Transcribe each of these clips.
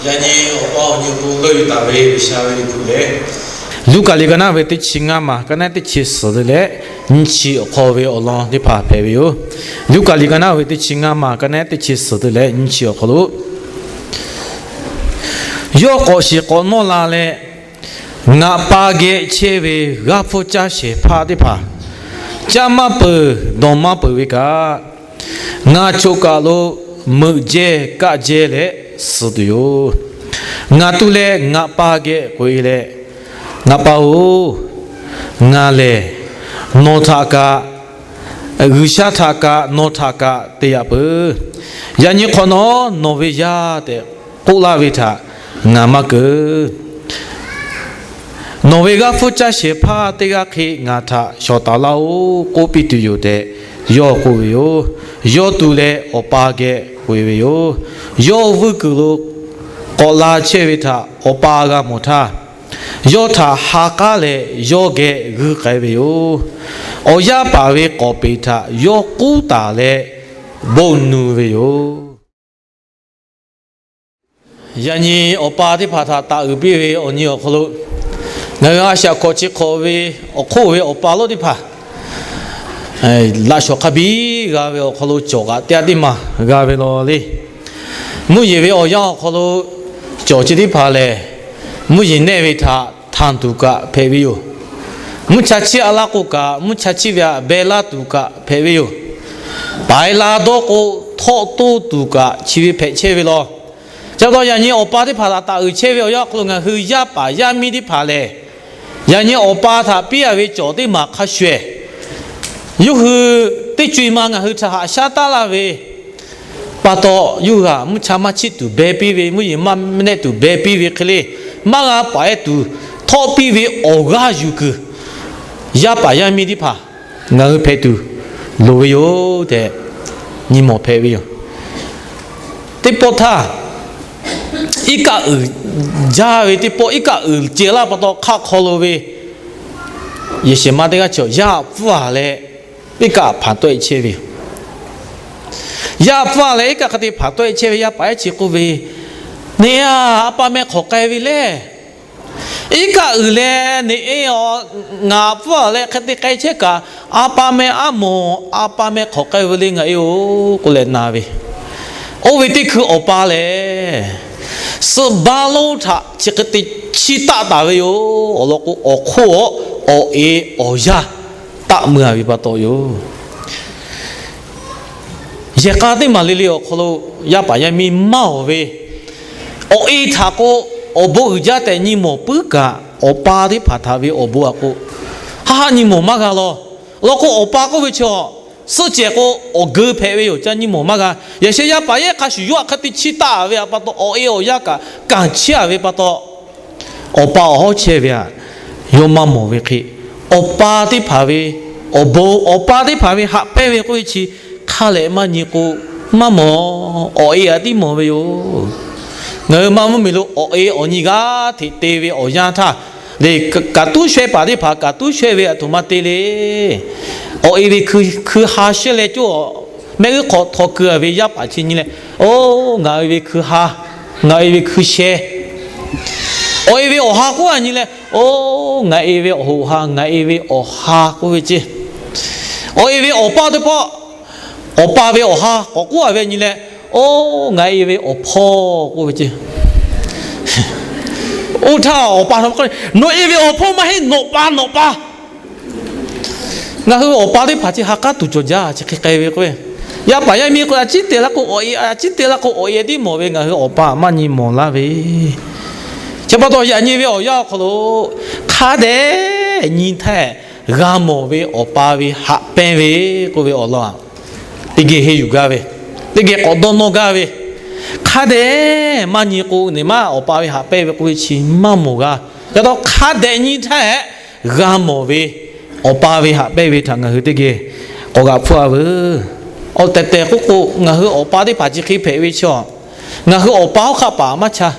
Yaꞈ nyi awˬ pa awˬ nyi awˬ pon leuˆ yuˬ taˍ ve G'uiˬsha ve liꞈ hpu lehˬ, Luˉkaꞈ liꞈ ka naˆ ve teˇ chi ngaˇ maˬ ka naˆ teˇ chi suhˍ leh nyiˇ chi awˬ hk'aw ve awˬ lawn teˇ hpaˍ hpehꞈ ve yoˬ. Luˉkaꞈ liꞈ ka naˆ ve teˇ chi ngaˇ maˬ ka naˆ teˇ chi suhˍ leh nyiˇ chi awˬ hk'aw lo, yawˇ k'awꞈ shiˍ k'awꞈ nawˇ la leh, ngaˬ pa geh chehˇ ve g'aˇ hpfuhˇ caˇ shehˍ hpaˇ teˇ hpaˍ, caˇ maˇ peuˬ dawˬ maˇ peuˬ ve kaꞈ, ngaˬ choˬ kaˬ lo meuꞈ jehˇ kaˆ jehˇ leh suh tuˬ yoˬ. Ngaˬ tuˬ leh ngaˬ pa geh k'oꞈ-e leh, Ngaˬ pa-oˬ, ngaˬ lehˬ nawˬ htaꞈ kaꞈ, G'uiˬsha htaꞈ kaꞈ nawˬ htaꞈ kaꞈ te yaꞈ peuˬ. Yaꞈ nyi hk'awꞈ nawˉ nawˬ ve yaˇ tehꞈ k'oˆ laˇ ve htaꞈ ngaˬ maˇ keunˍ. Nawˬ ve g'aˇ hpfuhˇ caˇ shehˍ hpaˇ teˇ g'aˇ hk'e ngaˬ htaꞈ shawˍ taˍ laˇ-oˆ k'oˆ piˇ tuˬ yoˬ tehꞈ yawˇ k'oˆ ve yoˬ. Yawˇ tuˬ leh awˬ pa geh k'oꞈ-e ve yoˬ. Yawˇ vuiˇ kuiˬ lo k'awꞈ la chehˇ ve htaꞈ awˬ pa g'a mawˬ htaˇ, yawˇ htaꞈ ha k'aˉ leh yawˇ geh g'uiˇ k'ai ve yoˬ. Awˬ yaˇ paˍ ve k'awˍ peˍ htaꞈ yawˇ k'uˉ taˍ leh bon nu ve yoˬ. Yaꞈ nyi awˬ pa teˇ hpaˍ htaꞈ taˍ uiˍ piˇ ve awˬ nyi awˬ hk'aw lo, ngaˬ hui a shaꞈ hkawꞈ chi hk'awꞈ ve awˬ hk'oˆ ve awˬ pa lonˉ teˇ hpaˍ laꞈ shawˍ hk'a biˇ g'a ve awˬ hk'aw lo cawˬ kaꞈ teˇ g'aˇ teˇ maˬ g'a ve law le. Mvuhˇ yeˬ ve awˬ yanˇ awˬ hk'aw lo cawˬ chi teˇ hpaˍ lehˬ, mvuhˇ yeˬ nehˆ ve htaꞈ htanˬ tuˬ kaꞈ hpehꞈ ve yoˬ. Mvuhˇ cha chiˇ a laˇ k'o kaꞈ, mvuhˇ cha chiˇ ve htaꞈ beh laˇ tuˬ kaꞈ hpehꞈ ve yoˬ. Paiˍ la dawˇ k'o, htawˆ toˇ tuˬ kaꞈ chi ve hpehꞈ chehˇ ve law. Chi pa taw yaꞈ nyi awˬ pa teˇ hpaˍ htaꞈ taˍ uiˍ chehˇ ve awˬ yanˇ awˬ hk'aw lo ngaˬ hui yaˇ paˍ yaˇ miˇ teˇ hpaˍ lehˬ, yaꞈ nyi awˬ pa htaꞈ piˇ a ve cawˬ teˇ maˬ hk'a shuˍ shuˍ, yawˇ hui teˇ co e ma ngaˬ hui htaꞈ haꞈ shaˉ taˉ laˇ ve pa taw, yawˇ hui htaꞈ mvuhˇ cha maˇ chiˇ tuˬ beh piˇ ve, mvuhˇ yeˬ maˇ nehˆ tuˬ beh piˇ ve hk'e le, maˇ g'a paˍ-e tuˬ htawˆ piˇ ve awˬ g'aˇ yuˬ kuiˬ, yaˇ paˍ yaˇ miˇ teˇ hpaˍ ngaˬ hui hpehꞈ tuˬ loˍ ve yoˬ tehꞈ nyi mawˬ hpehꞈ ve yoˬ. Teˇ pawˆ htaˇ, iˉ kaˆ uiˍ jaˇ ve teˇ pawˆ, iˉ kaˆ uiˍ ceh laˇ pa taw hk'aˆ hk'aw lo ve yehˬ shehˍ ma teˇ g'aˇ chi yaˇ hpfuhˇ-a leh iˉ kaˆ hpanˍ tawˆ-e chehˇ ve yoˬ. Yaˇ hpfuhˇ-a leh iˉ kaˆ hk'e te hpanˍ tawˆ-e chehˇ ve yaˇ paˍ ehˉ chi k'oˆ ve, Neˇ-a, a pa meh hk'awꞈ k'ai ve le. Iˉ kaˆ uiˍ leh neˇ-e-a, ngaˬ hpfuhˇ-a leh hk'e te k'ai chehˇ kaꞈ, a pa meh aˉ mawˬ, a pa meh hk'awꞈ k'ai ve le ngaˬ-e-oˬ k'oˆ leh na ve. Oˇ ve teˇ hkui awˬ pa lehˬ, suh baˇ lonˉ htaꞈ chi hk'e te chiˇ taˆ taˍ ve yoˬ. Awˬ lawn k'o, awˬ hk'oˆ awˬ e awˬ yaˇ taˆ mui-a ve pa taw yoˬ. Yehˬ k'a teˇ maˬ le le awˬ hk'aw lo yaˇ paˍ yaˇ miˇ maˇ-oˬ ve, awˬ e htaꞈ k'o awˬ bon uiˍ jaˇ tehꞈ nyi mawˬ puiˉ kaꞈ, awˬ pa teˇ hpaˍ htaꞈ ve awˬ bon htaꞈ k'o haˆ haˆ nyi mawˬ maˇ g'a law. Awˬ lawn k'o, awˬ pa k'oˆ ve chi suhˆ cehˬ k'o awˬ geu hpehꞈ ve yoˬ, ca nyi mawˬ maˇ g'a. Yaꞈ sheh yaˇ paˍ yaˇ hk'a shuˍ yawˇ htaꞈ hk'e te chiˇ taˆ ve pa taw, awˬ e awˬ yaˇ kaꞈ kanˬ chiˇ-a ve pa taw, awˬ pa awˬ hawˉ chehˇ ve htaꞈ yawˇ maˇ mawˬ ve hk'e, awˬ pa teˇ hpaˍ ve awˬ bon, awˬ pa teˇ hpaˍ ve haꞈ pehnˇ ve k'oˆ ve chi hk'a lehꞈ maˇ nyi k'o, maˇ mawˬ, awˬ e htaꞈ tiˉ mawˬ ve yoˬ. Ngaˬ hui maˇ mvuhˇmiˬ lo awˬ e awˬ nyi g'aˇ hteꞈ te ve awˬ yanˇ htaˇ, le, kaꞈ tuˉ shehˇ paˍ teˇ hpaˍ kaꞈ tuˉ shehˇ ve aˬ htoꞈ ma te le. Awˬ e ve hkui ha shehˇ leh coˇ mehˆ g'uˇ hk'aw htaw keu-a ve yaˇ paˍ chi nyi leh, Oˇ, ngaˬ e ve hkui ha, ngaˬ e ve hkui shehˇ. Awˬ e ve awˬ ha k'oˆ-a nyi leh, Oˇ, ngaˬ e ve awˬ hoꞈ ha, ngaˬ e ve awˬ ha k'oˆ ve ceˇ. Awˬ e ve awˬ pa teˇ pawˆ, awˬ pa ve awˬ ha k'awꞈ k'oˆ-a ve nyi leh, Oˇ, ngaˬ e ve awˬ hpawˇ k'oˆ ve ceˇ. Oˇ htaˇ awˬ pa htaꞈ k'oˆ, Nawˬ e ve awˬ hpawˇ maˇ heˆ, nawˬ pa, nawˬ pa. Ngaˬ hui awˬ pa teˇ hpaˍ chi ha k'aˉ tuˬ cawˬ jaˇ, chi hk'e k'ai ve k'o, yaˇ paˍ yaˇ miˇ k'o a ciˉ te laˇ k'o, awˬ e a ciˉ te laˇ k'o, awˬ e tiˉ mawˬ ve, ngaˬ hui awˬ pa maˇ nyi mawˬ laˇ ve. Chi pa taw yaꞈ nyi ve awˬ yanˇ awˬ hk'aw lo hk'a dehꞈ nyi htaˇ g'a mawˬ ve awˬ pa ve haꞈ pehnˇ ve k'oˆ ve awˬ lawn teˇ geh henˇ yuˬ gaˇ ve, teˇ geh k'awꞈ dawˇ nawˇ gaˇ ve. Hk'a dehꞈ maˇ nyi k'o, neˇ maˇ awˬ pa ve haꞈ pehnˇ ve k'oˆ ve chi maˇ mawˬ g'a. Yaꞈ taw hk'a dehꞈ nyi htaˇ hehꞈ g'a mawˬ ve awˬ pa ve haꞈ pehnˇ ve htaꞈ ngaˬ hui teˇ geh k'awꞈ g'aꞈ hpfuhˇ-a veuˬ. Awˬ tehˬ tehˬ k'oˆ k'o, ngaˬ hui awˬ pa teˇ hpaˍ chi hk'e hpehꞈ ve chi, ngaˬ hui awˬ pa hawˉ hk'aˆ paˍ maˇ cha,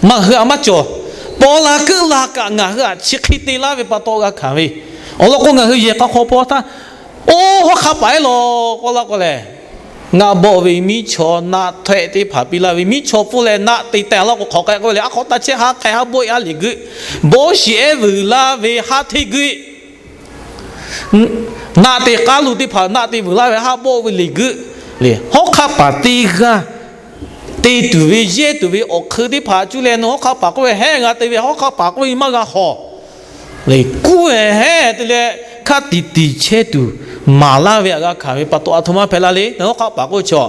ngaˬ hui htaꞈ maˇ cawˬ. Paw la keuˆ la kaꞈ ngaˬ hui htaꞈ chi hk'e te laˇ ve pa taw g'a hkanˍ ve. Awˬ lawn k'o, ngaˬ hui yehˬ k'a hk'aw hpawˇ htaˇ, Oˇ, hawˉ hk'aˆ paˍ ehˉ law k'oˆ laˇ k'o lehˬ, Naˆ bawˆ ve miˉ chaw naˆ htehˆ teˇ hpaˍ piˇ laˇ ve, miˉ chaw pfuhˇ leh naˆ te teh laˇ k'o hk'awꞈ k'ai k'oˆ ve le. A hk'awꞈ taˇ chehˇ haˉ k'ai haˉ bawˆ e haˉ liꞈ guiˆ, bawˇ shiˍ ehˉ vuiˬ laˇ ve haˉ hteˇ guiˆ, naˆ te k'aˉ lo teˇ hpaˍ naˆ te vuiˬ laˇ ve haˉ bawˆ ve liꞈ guiˆ le. Hawˉ hk'aˆ paˍ teˇ g'aˇ te tuˬ ve yehˇ tuˬ ve awˬ hk'eun teˇ hpaˍ cuˇ leh nawˬ hawˉ hk'aˆ paˍ k'oˆ ve hehˉ g'a te ve, hawˉ hk'aˆ paˍ k'oˆ ve maˇ g'a hawˬ le. Kuˇ ehˉ heˉ te leh hk'a tiꞈ tiꞈ chehˇ tuˬ maˍ laˇ ve aꞈ g'a hkanˍ ve pa taw, aˬ htoꞈ ma hpehꞈ la le. Ngaˬ hui hawˉ hk'aˆ paˍ k'oˆ ve chaw,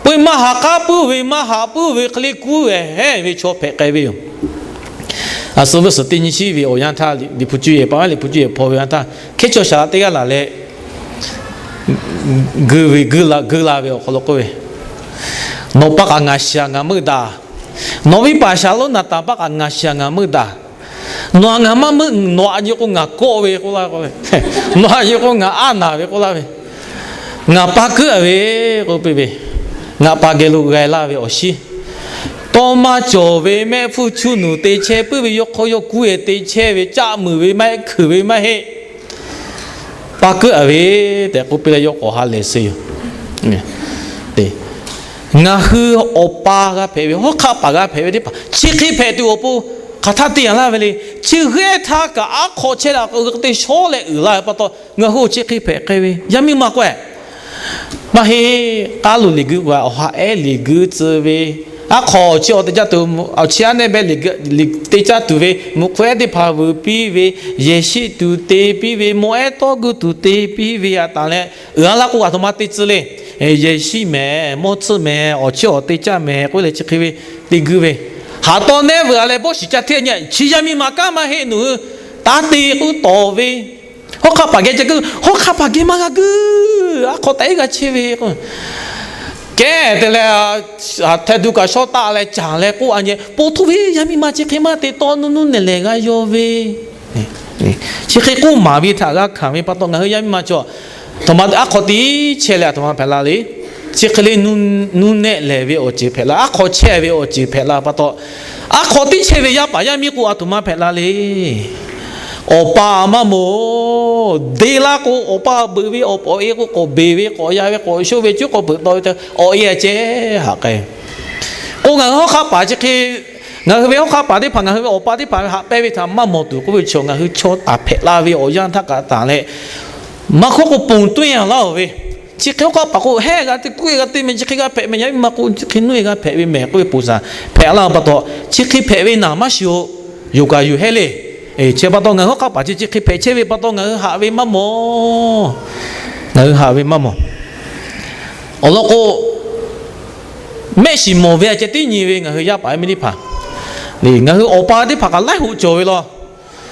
peu maˇ haꞈ k'aˉ puiˉ ve, maˇ haꞈ puiˉ ve hk'e le kuˇ ehˉ heˉ ve chaw hpehꞈ k'ai ve yoˬ. A shu ve suhˍ teˇ nyi chi ve awˬ yanˇ htaˇ, Liꞈ hpu cuˇ yehˬ pa ve, Liꞈ hpu cuˇ yehˬ hpaw ve yanˇ htaˇ, hkehˉ chaw shaˍ laꞈ teˇ g'aˇ laˬ leh, geu ve geu la ve awˬ hk'aw lo k'oˆ ve, Nawˬ pa kaꞈ ngaˬ shaˍ ngaˬ meuˇ daꞈ. Nawˬ ve paˍ shaˍ lonˉ Naˍtanˍ pa kaꞈ ngaˬ shaˍ ngaˬ meuˇ daꞈ. Nawˬ htaꞈ ngaˬ maˇ meuˆ, nawˬ aꞈ nyi k'o ngaˬ kawˆ ve k'oˆ laˇ k'oˆ ve, nawˬ aꞈ nyi k'o ngaˬ aˉ naˬ ve k'oˆ laˇ ve, ngaˬ pa keuˆ a ve k'oˆ piˇ ve, ngaˬ pa geh lo g'a laˇ ve awˬ shiˉ, tawˇ maˇ cawˬ ve mehˆ hpfuhˇ chuˇ nuˬ te chehˇ puiˉ ve, yawˇ hk'aw yawˇ kuˇ ehˉ te chehˇ ve, caˆ muiˬ ve maˇ heˆ, hkuiˬ ve maˇ heˆ, pa keuˆ a ve tehꞈ k'oˆ piˇ leh yawˇ k'awꞈ ha lehˬ suh yoˬ. Ngaˬ hui awˬ pa g'a hpehꞈ ve, hawˉ hk'aˆ paˍ g'a hpehꞈ ve teˇ hpaˍ chi hk'e hpehꞈ tuˬ awˬ pon hk'aˬ htaˇ te a laˇ ve le. Chi g'ehˇ htaˇ kaꞈ aˉ hk'aw chehˇ la k'o, g'uiˬ te shawˉ leh uiˍ la ve pa taw, ngaˬ hui awˬ chi hk'e hpehꞈ k'ai ve yaˇ miˇ ma k'o, maˇ heˆ. K'aˉ lo liꞈ guiˇ k'o, awˬ ha ehˉ liꞈ guiˇ tcuh ve, aˉ hk'aw chi awˬ te caˇ tuˬ, awˬ chi aˉ nehˇ beh liꞈ te caˇ tuˬ ve, mvuhꞈ hk'aw ehˉ teˇ hpaˍ vuiˬ piˇ ve, yehˬ shiˆ tuˬ te piˇ ve, mawˇ ehˉ tawˇ gu tuˬ te piˇ ve aꞈ taˍ leh, uiˍ a laˇ k'o, aˬ htoꞈ ma te tcuh le. Yehˬ shiˆ mehˍ, mawˇ tsuhˇ mehˍ, awˬ chiˇ awˬ te caˇ mehˍ k'oˆ leh chi hk'e ve te guiˇ ve, haꞈ taw nehˇ vuiˬ a leh bawˇ shiˍ caˇ hteˇ nyi, chi yaˇ miˇ ma kanˉ maˇ heˆ. Nawˬ hui taˇ te k'oˆ tawˍ ve, hawˉ hk'aˆ paˍ geh ca guiˇ, hawˉ hk'aˆ paˍ geh maˇ g'a guiˇ, aˉ hk'aw taꞈ iˉ g'a chehˇ ve k'o, kehˉ te leh, hteh duˬ kaꞈ shawˉ taˆ leh caˍ leh k'oˆ a nyi, po htoˇ ve yaˇ miˇ ma chi hk'e maˇ te tawˇ, nuˇ nuˇ nehˬ lehˬ g'a yaw ve, chi hk'e k'oˆ maˍ ve htaꞈ g'a hkanˍ ve pa taw, ngaˬ hui yaˇ miˇ ma chaw, aˬ htoꞈ ma aˉ hk'aw tiˉ chehˇ leh aˬ htoꞈ ma hpehꞈ la le. Chi hk'e le, nuˇ nehˆ lehˬ ve awˬ ceuˬ hpehꞈ la, aˉ hk'aw chehˇ ve awˬ ceuˬ hpehꞈ la pa taw, aˉ hk'aw tiˉ chehˇ ve yaˇ paˍ yaˇ miˇ k'o, aˬ htoꞈ ma hpehꞈ la le. Awˬ pa maˇ mawˬ. Deˇ laˇ k'o, awˬ pa beuꞈ ve awˬ pawꞈ e k'o, k'awꞈ beˬ ve, k'awꞈ ya ve, k'awꞈ shoˆ ve, cuˉ k'awꞈ beuꞈ taw ve tehꞈ awˬ e a ceh haꞈ k'ai. K'o, ngaˬ hui hawˉ hk'aˆ paˍ chi hk'e, ngaˬ hui ve hawˉ hk'aˆ paˍ teˇ hpaˍ ngaˬ hui ve awˬ pa teˇ hpaˍ ve haꞈ pehnˇ ve htaꞈ maˇ mawˬ tuˬ k'oˆ ve chaw, ngaˬ hui chaw taˍ hpehꞈ la ve awˬ yanˇ htaˇ kaꞈ tanˬ leh, maˇ hkawˇ k'o ponˬ tuˇ e a laˇ oˬ ve, chi hk'e hawˉ hk'aˆ paˍ k'o, heˉ g'a te, kuˇ e g'a te mehˍ, chi hk'e g'a hpehꞈ mehˍ, yaˇ miˇ ma k'o chi hk'e nuˇ e g'a hpehꞈ ve mehˍ k'oˆ ve ponˬ shaˍ hpehꞈ laˇ pa taw, chi hk'e hpehꞈ ve naˍ maˇ shiˍ oˬ. Yoˬ kaꞈ yoˬ heˆ le. Chi pa taw ngaˬ hui hawˉ hk'aˆ paˍ chi chi hk'e hpehꞈ chehˇ ve pa taw ngaˬ hui haꞈ ve maˇ mawˬ. Ngaˬ hui haꞈ ve maˇ mawˬ. Awˬ lawn k'o, mehˆ shiˍ mawˬ ve a ceh teˇ nyi ve ngaˬ hui yaˇ paˍ yaˇ miˇ teˇ hpaˍ, ngaˬ hui awˬ pa teˇ hpaˍ kaꞈ laiˉ hoꞈ cawˬ ve law.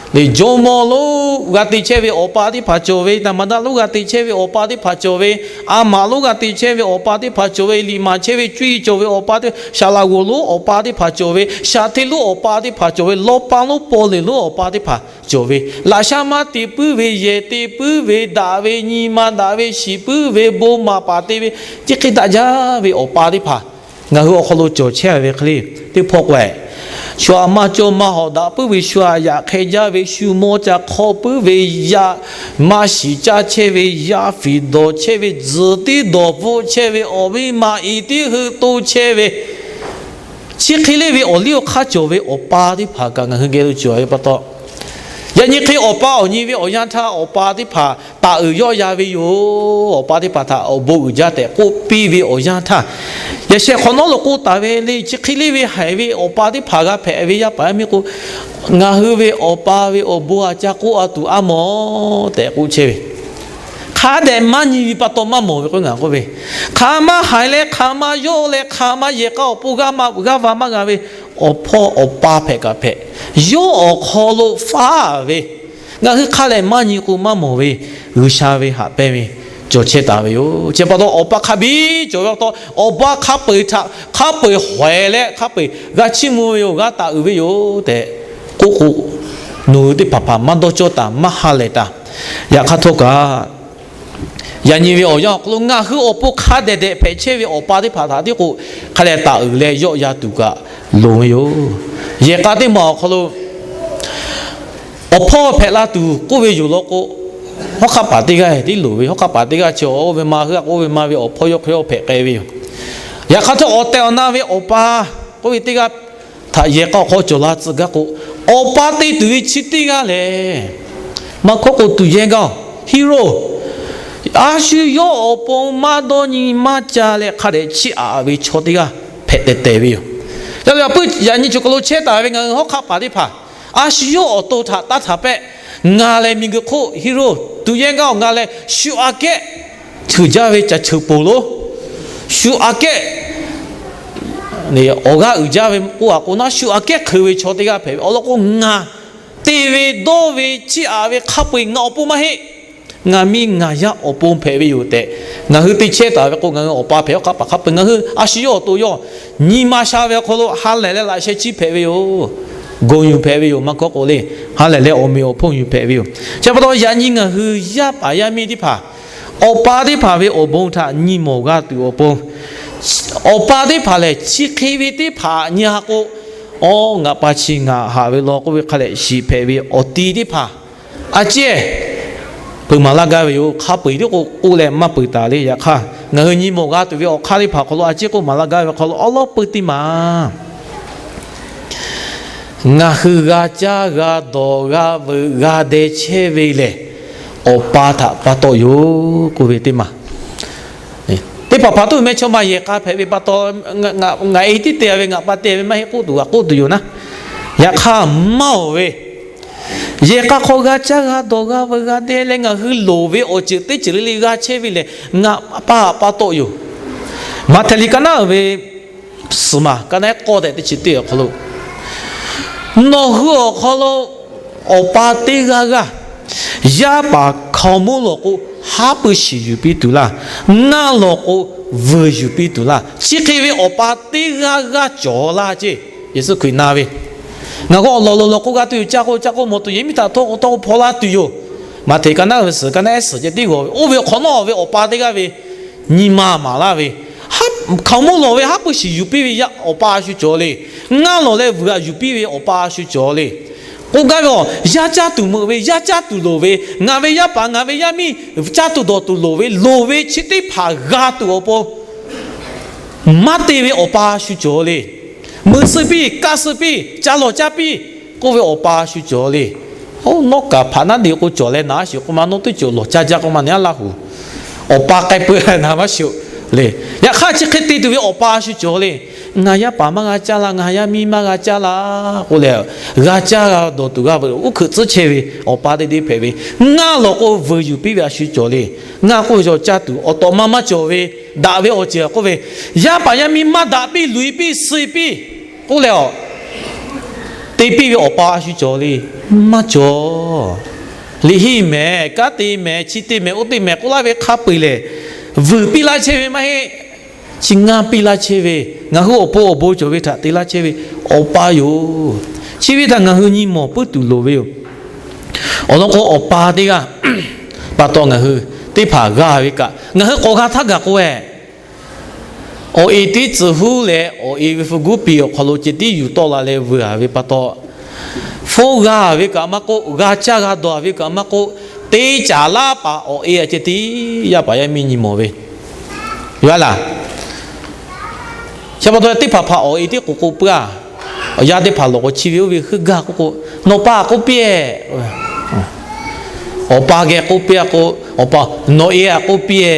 Jawˇmawˇ lonˉ g'a te chehˇ ve awˬ pa teˇ hpaˍ cawˬ ve, taˍ maˍ daꞈ lonˉ g'a te chehˇ ve awˬ pa teˇ hpaˍ cawˬ ve, a maꞈ lonˉ g'a te chehˇ ve awˬ pa teˇ hpaˍ cawˬ ve, liꞈ maˍ chehˇ ve cuˇ yiˍ cawˬ ve awˬ pa teˇ, saˍ laꞈ g'oˍ lonˉ awˬ pa teˇ hpaˍ cawˬ ve, shaˍ hteˇ lonˉ awˬ pa teˇ hpaˍ cawˬ ve, lawˇ paˇ lonˉ paw leˬ lonˉ awˬ pa teˇ hpaˍ cawˬ ve, laꞈ shaˉ maˇ te puiˉ ve, yehˬ te puiˉ ve, daꞈ ve nyi ma daꞈ ve shiˍ puiˉ ve, bon maˍ paˍ te ve, chi hk'e daꞈ jaˇ ve awˬ pa teˇ hpaˍ ngaˬ hui awˬ hk'aw lo cawˬ chehˇ ve hk'e le. Teˇ hpawˇ k'o, shu aꞈ maˇ cawˇ maˇ hawꞈ daꞈ puiˉ ve, shu aꞈ yaꞈ hk'e jaˇ ve, shu mawˇ ca hk'aw puiˉ ve, yaˇ maˇ shiˍ caˇ chehˇ ve, yaˇ fiˍ dawˬ chehˇ ve, tzuhˬ tiˉ dawˬ bvuhˆ chehˇ ve, awˬ miˇ ma i tiˉ heuˆ toˇ chehˇ ve, chi hk'e le ve awˬ liˇ awˬ hk'aˇ cawˬ ve awˬ pa teˇ hpaˍ kaꞈ ngaˬ hui geh lo cawˬ ve pa taw, yaꞈ nyi hk'e awˬ pa awˬ nyi ve awˬ yanˇ htaˇ awˬ pa teˇ hpaˍ taˍ uiˍ yawˆ ya ve yoˬ. Awˬ pa teˇ hpaˍ htaꞈ awˬ bon uiˍ jaˇ tehꞈ k'oˆ piˇ ve awˬ yanˇ htaˇ, yaꞈ sheh hk'awꞈ nawˉ lo k'oˆ taˍ ve le, chi hk'e le ve haiˬ ve awˬ pa teˇ hpaˍ g'a hpehꞈ ve yaˇ paˍ yaˇ miˇ k'o, ngaˬ hui ve awˬ pa ve awˬ bon aꞈ ca k'oˆ a tuˬ a mawˬ tehꞈ k'oˆ chehˇ ve, hk'a dehꞈ maˇ nyi ve pa taw maˇ mawˬ ve k'o ngaˬ k'oˆ ve, hk'aˬ maˇ haiˬ leh hk'aˬ maˇ yawˆ leh hk'aˬ maˇ yehˬ k'a awˬ pon g'aˇ va maˇ g'a ve awˬ hpawˇ awˬ pa hpehꞈ kaꞈ hpehꞈ, yawˇ awˬ hk'aw lo faˉ ve, ngaˬ hui hk'a dehꞈ maˇ nyi k'o maˇ mawˬ ve G'uiˬsha ve haꞈ pehnˇ ve cawˬ chehˇ taˍ ve yoˬ. Chi pa taw awˬ pa hk'a biˇ cawˬ ve pa taw, awˬ pa hk'a peu-eˬ htaꞈ hk'a peu-eˬ hawehˬ leh hk'a peu-eˬ g'a chiˇ mvuh ve yoˬ, g'a taˍ uiˍ ve yoˬ tehꞈ k'oˆ k'o, nawˬ hui teˇ hpaˍ hpaˍ maˇ dawˇ cawˇ taˍ, maˇ ha lehˬ taˍ. Yaꞈ hk'aˇ htawˇ kaꞈ, yaꞈ nyi ve awˬ yanˇ awˬ hk'aw lo ngaˬ hui awˬ pon hk'a dehꞈ dehꞈ hpehꞈ chehˇ ve awˬ pa teˇ hpaˍ htaꞈ tiˉ k'o, hk'a dehꞈ taˍ uiˍ leh yawˆ ya tuˬ kaꞈ loˍ ve yoˬ. Yehˬ k'a teˇ maˬ awˬ hk'aw lo awˬ hpawˇ hpehꞈ la tuˬ k'oˆ ve yoˬ law k'o, hawˉ hk'aˆ paˍ teˇ g'aˇ tiˉ loˍ ve, hawˉ hk'aˆ paˍ teˇ g'aˇ chi awˬ oˇ ve ma heuˆ a k'o, oˇ ve ma ve awˬ hpawˇ yawˇ hk'e yawˇ hpehꞈ k'ai ve yoˬ. Yaꞈ hk'aˇ htawˇ, awˬ tehˬ awˬ na ve awˬ pa k'oˆ ve teˇ g'aˇ htaꞈ yehˬ k'a awˬ hk'aw cawˬ la tcuh gaˇ k'o, awˬ pa te tuˬ ve chi teˇ g'aˇ lehˬ, maˇ hkawˇ k'o tuˬ yehˇ gaˇ-oˬ, Heˇroˆ, a shu yawˇ awˬ pon maˇ dawˇ nyi maˇ ca leh hk'a dehꞈ chiˇ aꞈ ve chaw teˇ g'aˇ hpehꞈ tehˬ tehˬ ve yoˬ. Yaꞈ nyi choˬ kaˬ lo chehˇ taˍ ve ngaˬ hui hawˉ hk'aˆ paˍ teˇ hpaˍ, a shu yawˇ awˬ to htaꞈ taˇ htaˍ pehˆ. Ngaˬ lehˬ miˬguiˬ hk'oˆ Heˇroˆ tuˬ yehˇ gaˇ-oˬ, ngaˬ lehˬ shu aꞈ kehˉ hkeuꞈ jaˇ ve caˬ cheuˬ poˬ lo, shu aꞈ kehˉ awˬ g'aˇ uiˍ jaˇ ve k'oˆ a k'o naˉ, shu aꞈ kehˉ hk'euꞈ ve chaw teˇ g'aˇ hpehꞈ ve awˬ lawn k'o, ngaˬ te ve dawˇ ve chiˇ aꞈ ve hk'a peu-eˬ ngaˬ awˬ pon maˇ heˆ. Ngaˬ miˇ ngaˬ yaˇ awˬ pon hpehꞈ ve yoˬ tehꞈ, ngaˬ hui te chehˇ taˍ ve k'o, ngaˬ hui awˬ pa hpehꞈ hawˉ hk'aˆ paˍ hk'a peu-eˬ ngaˬ hui a shu yawˇ awˬ to yawˇ nyi ma sha ve awˬ hk'aw lo ha lehˬ leh laꞈ sheh chiˇ hpehꞈ ve yoˬ. Gonˍ yuˬ hpehꞈ ve yoˬ. Maˇ hkawˇ k'o le, ha lehˬ leh awˬ meꞈ awˬ hponˇ yuˬ hpehꞈ ve yoˬ. Chi pa taw yaꞈ nyi ngaˬ hui yaˇ paˍ yaˇ miˇ teˇ hpaˍ, awˬ pa teˇ hpaˍ ve awˬ bon htaꞈ nyi mawˬ g'a tuˬ awˬ pon, awˬ pa teˇ hpaˍ lehˬ chi hk'e ve teˇ hpaˍ nyi a k'o, awˬ ngaˬ pa chi ngaˬ haꞈ ve law k'oˆ ve hk'a lehꞈ shiˍ hpehꞈ ve awˬ ti teˇ hpaˍ a ciˉ peuˬ maˍ laˇ gaˇ ve yoˬ. Hk'a peu-eˬ tiˉ k'o k'oˆ leh maˇ peuˬ taˍ le. Yaꞈ hk'aˇ, ngaˬ hui nyi mawˬ g'a tuˬ ve awˬ hk'aˇ teˇ hpaˍ hk'aw lo a ciˉ k'oˆ maˍ laˇ gaˇ ve hk'aw lo awˉ lawˉ peu teˇ maˬ ngaˬ hui g'a caˇ g'a dawˬ g'a veuꞈ g'a deh chehˇ ve lehˬ, awˬ pa htaꞈ pa taw yoˬ k'oˆ ve teˇ maˬ. Teˇ hpaˍ hpaˍ tuˬ mehˇchawˇma yehˬ k'a hpehꞈ ve pa taw, ngaˬ e tiˉ te ve, ngaˬ pa te ve maˇ heˆ k'oˆ tuˬ g'a k'oˆ tuˬ yoˬ naˉ. Yaꞈ hk'aˇ maˇ oˬ ve, yehˬ k'a hk'aw g'a caˇ g'a dawˬ g'a veuꞈ g'a deh leh ngaˬ hui loˍ ve awˬ ceuˬ teˇ ceuˬ le le g'a chehˇ ve lehˬ, ngaˬ pa htaꞈ pa taw yoˬ. Maꞈhtehˍ liꞈ ka naˉ uiˍ ve suhˍ maˬ ka naˉ k'awˇ tehꞈ teˇ chi teˇ awˬ hk'aw lo, nawˬ hui awˬ hk'aw lo awˬ pa teˇ g'aˇ g'aˇ yaˇ paˍ hkaoˍmonˇ lawˬ k'o, haˉ pui shiˍ yuˬ piˇ tuˬ laˇ. Ngaˇ lawˬ k'o, vuiˬ yuˬ piˇ tuˬ laˇ. Chi hk'e ve awˬ pa teˇ g'aˇ g'aˇ cawˬ laˇ ceˇ. Yeˍsuˆ Hkriꞈ na ve, ngaˬ k'o awˬ lawˬ lawˬ lawˬ k'o g'a tuˬ yoˬ, ca k'o ca k'o mawˬ tuˬ yoˬ, miˇ htaꞈ htawˇ k'o htawˇ k'o hpaw laˇ tuˬ yoˬ. Maꞈhtehˍ ka naˉ ve suhˍ ka naˉ ehˉ suhˍ ceh tiˉ g'aw ve, oˇ ve awˬ hk'awꞈ nawˉ ve awˬ pa teˇ g'aˇ ve nyi ma maˍ laˇ ve, hkaoˍmonˇ lawˬ ve haˉ pui shiˍ yuˬ piˇ ve awˬ pa a shu cawˬ le. Ngaˇ lawˬ leh vuiˬ aꞈ yuˬ piˇ ve awˬ pa a shu cawˬ le. K'oˆ gaˇ ve, yaˇ caˇ tuˬ meuꞈ ve, yaˇ caˇ tuˬ loˍ ve, ngaˬ ve yaˇ paˍ ngaˬ ve yaˇ miˇ caˇ tuˬ dawˬ tuˬ loˍ ve, loˍ ve chi teˇ hpaˍ g'a tuˬ awˬ pon maˇ te ve awˬ pa a shu cawˬ le. Meuꞈ suh piˇ, kaˇ suh piˇ, ca lawˬ caˇ piˇ k'oˆ ve awˬ pa a shu cawˬ le. Oˇ, nawˉ kaꞈ hpaꞈ naˉ de k'o cawˬ leh naˍ a sheˍ k'oˆ ma, nawˉ teˇ cawˬ lawˬ caˇ jaˇ k'oˆ ma, neˇ aˉ laˇ huˍ. Awˬ pa k'ai peu naˍ maˇ sheˍ le. Yaꞈ hk'aˇ chi hk'e te tuˬ ve awˬ pa a shu cawˬ le. Ngaˬ yaˇ paˍ maˇ g'a caˇ la, ngaˬ yaˇ miˇ maˇ g'a caˇ la k'oˆ leh, g'a caˇ g'a dawˬ tuˬ g'a veuꞈ uˉ hkeuꞈ tcuhˉ chehˇ ve awˬ pa teˇ deˇ hpehꞈ ve. Ngaˇ lawˬ k'o vuiˬ yuˬ piˇ ve a shu cawˬ le. Ngaˇ k'oˆ ve caˇ tuˬ awˬ tawꞈ ma maˇ cawˬ ve, daꞈ ve awˬ ceuˬ k'oˆ ve, yaˇ paˍ yaˇ miˇ maˇ daꞈ piˇ luˬ piˇ suh piˇ k'oˆ leh, te piˇ ve awˬ pa a shu cawˬ le. Maˇ cawˬ. Liꞈ henˇ mehˍ, kanˉ te mehˍ, chi te mehˍ, oˇ te mehˍ k'oˆ laˇ ve hk'a peu-eˬ lehˬ, vuiˬ piˇ laˇ chehˇ ve maˇ heˆ. Chi ngaˇ piˇ laˇ chehˇ ve, ngaˬ hui awˬ pon awˬ bon cawˬ ve htaꞈ te laˇ chehˇ ve awˬ pa yoˬ. Chi ve htaꞈ ngaˬ hui nyi mawˬ puiˉ tuˬ loˍ ve yoˬ. Awˬ lawn k'o, awˬ pa teˇ g'aˇ pa taw ngaˬ hui teˇ hpaˍ g'a ve kaꞈ, ngaˬ hui k'awꞈ g'a htaˇ gaˬ k'o-e, awˬ e teˇ tcuh huˉ leh awˬ e ve hpu guˉ pi awˬ hk'aw lo ceh tiˉ yuˬ tawˆ la leh vuiˬ a ve pa taw, hpu g'a ve kaꞈ maˇ k'oˆ, g'a caˇ g'a dawˬ ve kaꞈ maˇ k'oˆ, te caˍ laˇ paˍ awˬ e a ceh tiˉ yaˇ paˍ yaˇ miˇ nyi mawˬ ve yoˬ a laˬ. Chi pa taw teˇ hpaˍ hpaˍ awˬ e tiˉ k'oꞈ k'oꞈ puiˉ a. Awˬ yanˇ teˇ hpaˍ lawˬ k'o chi ve oˇ ve heuˆ gaˇ k'oˆ k'o, nawˬ pa k'oˆ piˇ-e, awˬ pa geh k'oˆ piˇ a k'o, awˬ pa, nawˬ e a k'oˆ piˇ-e,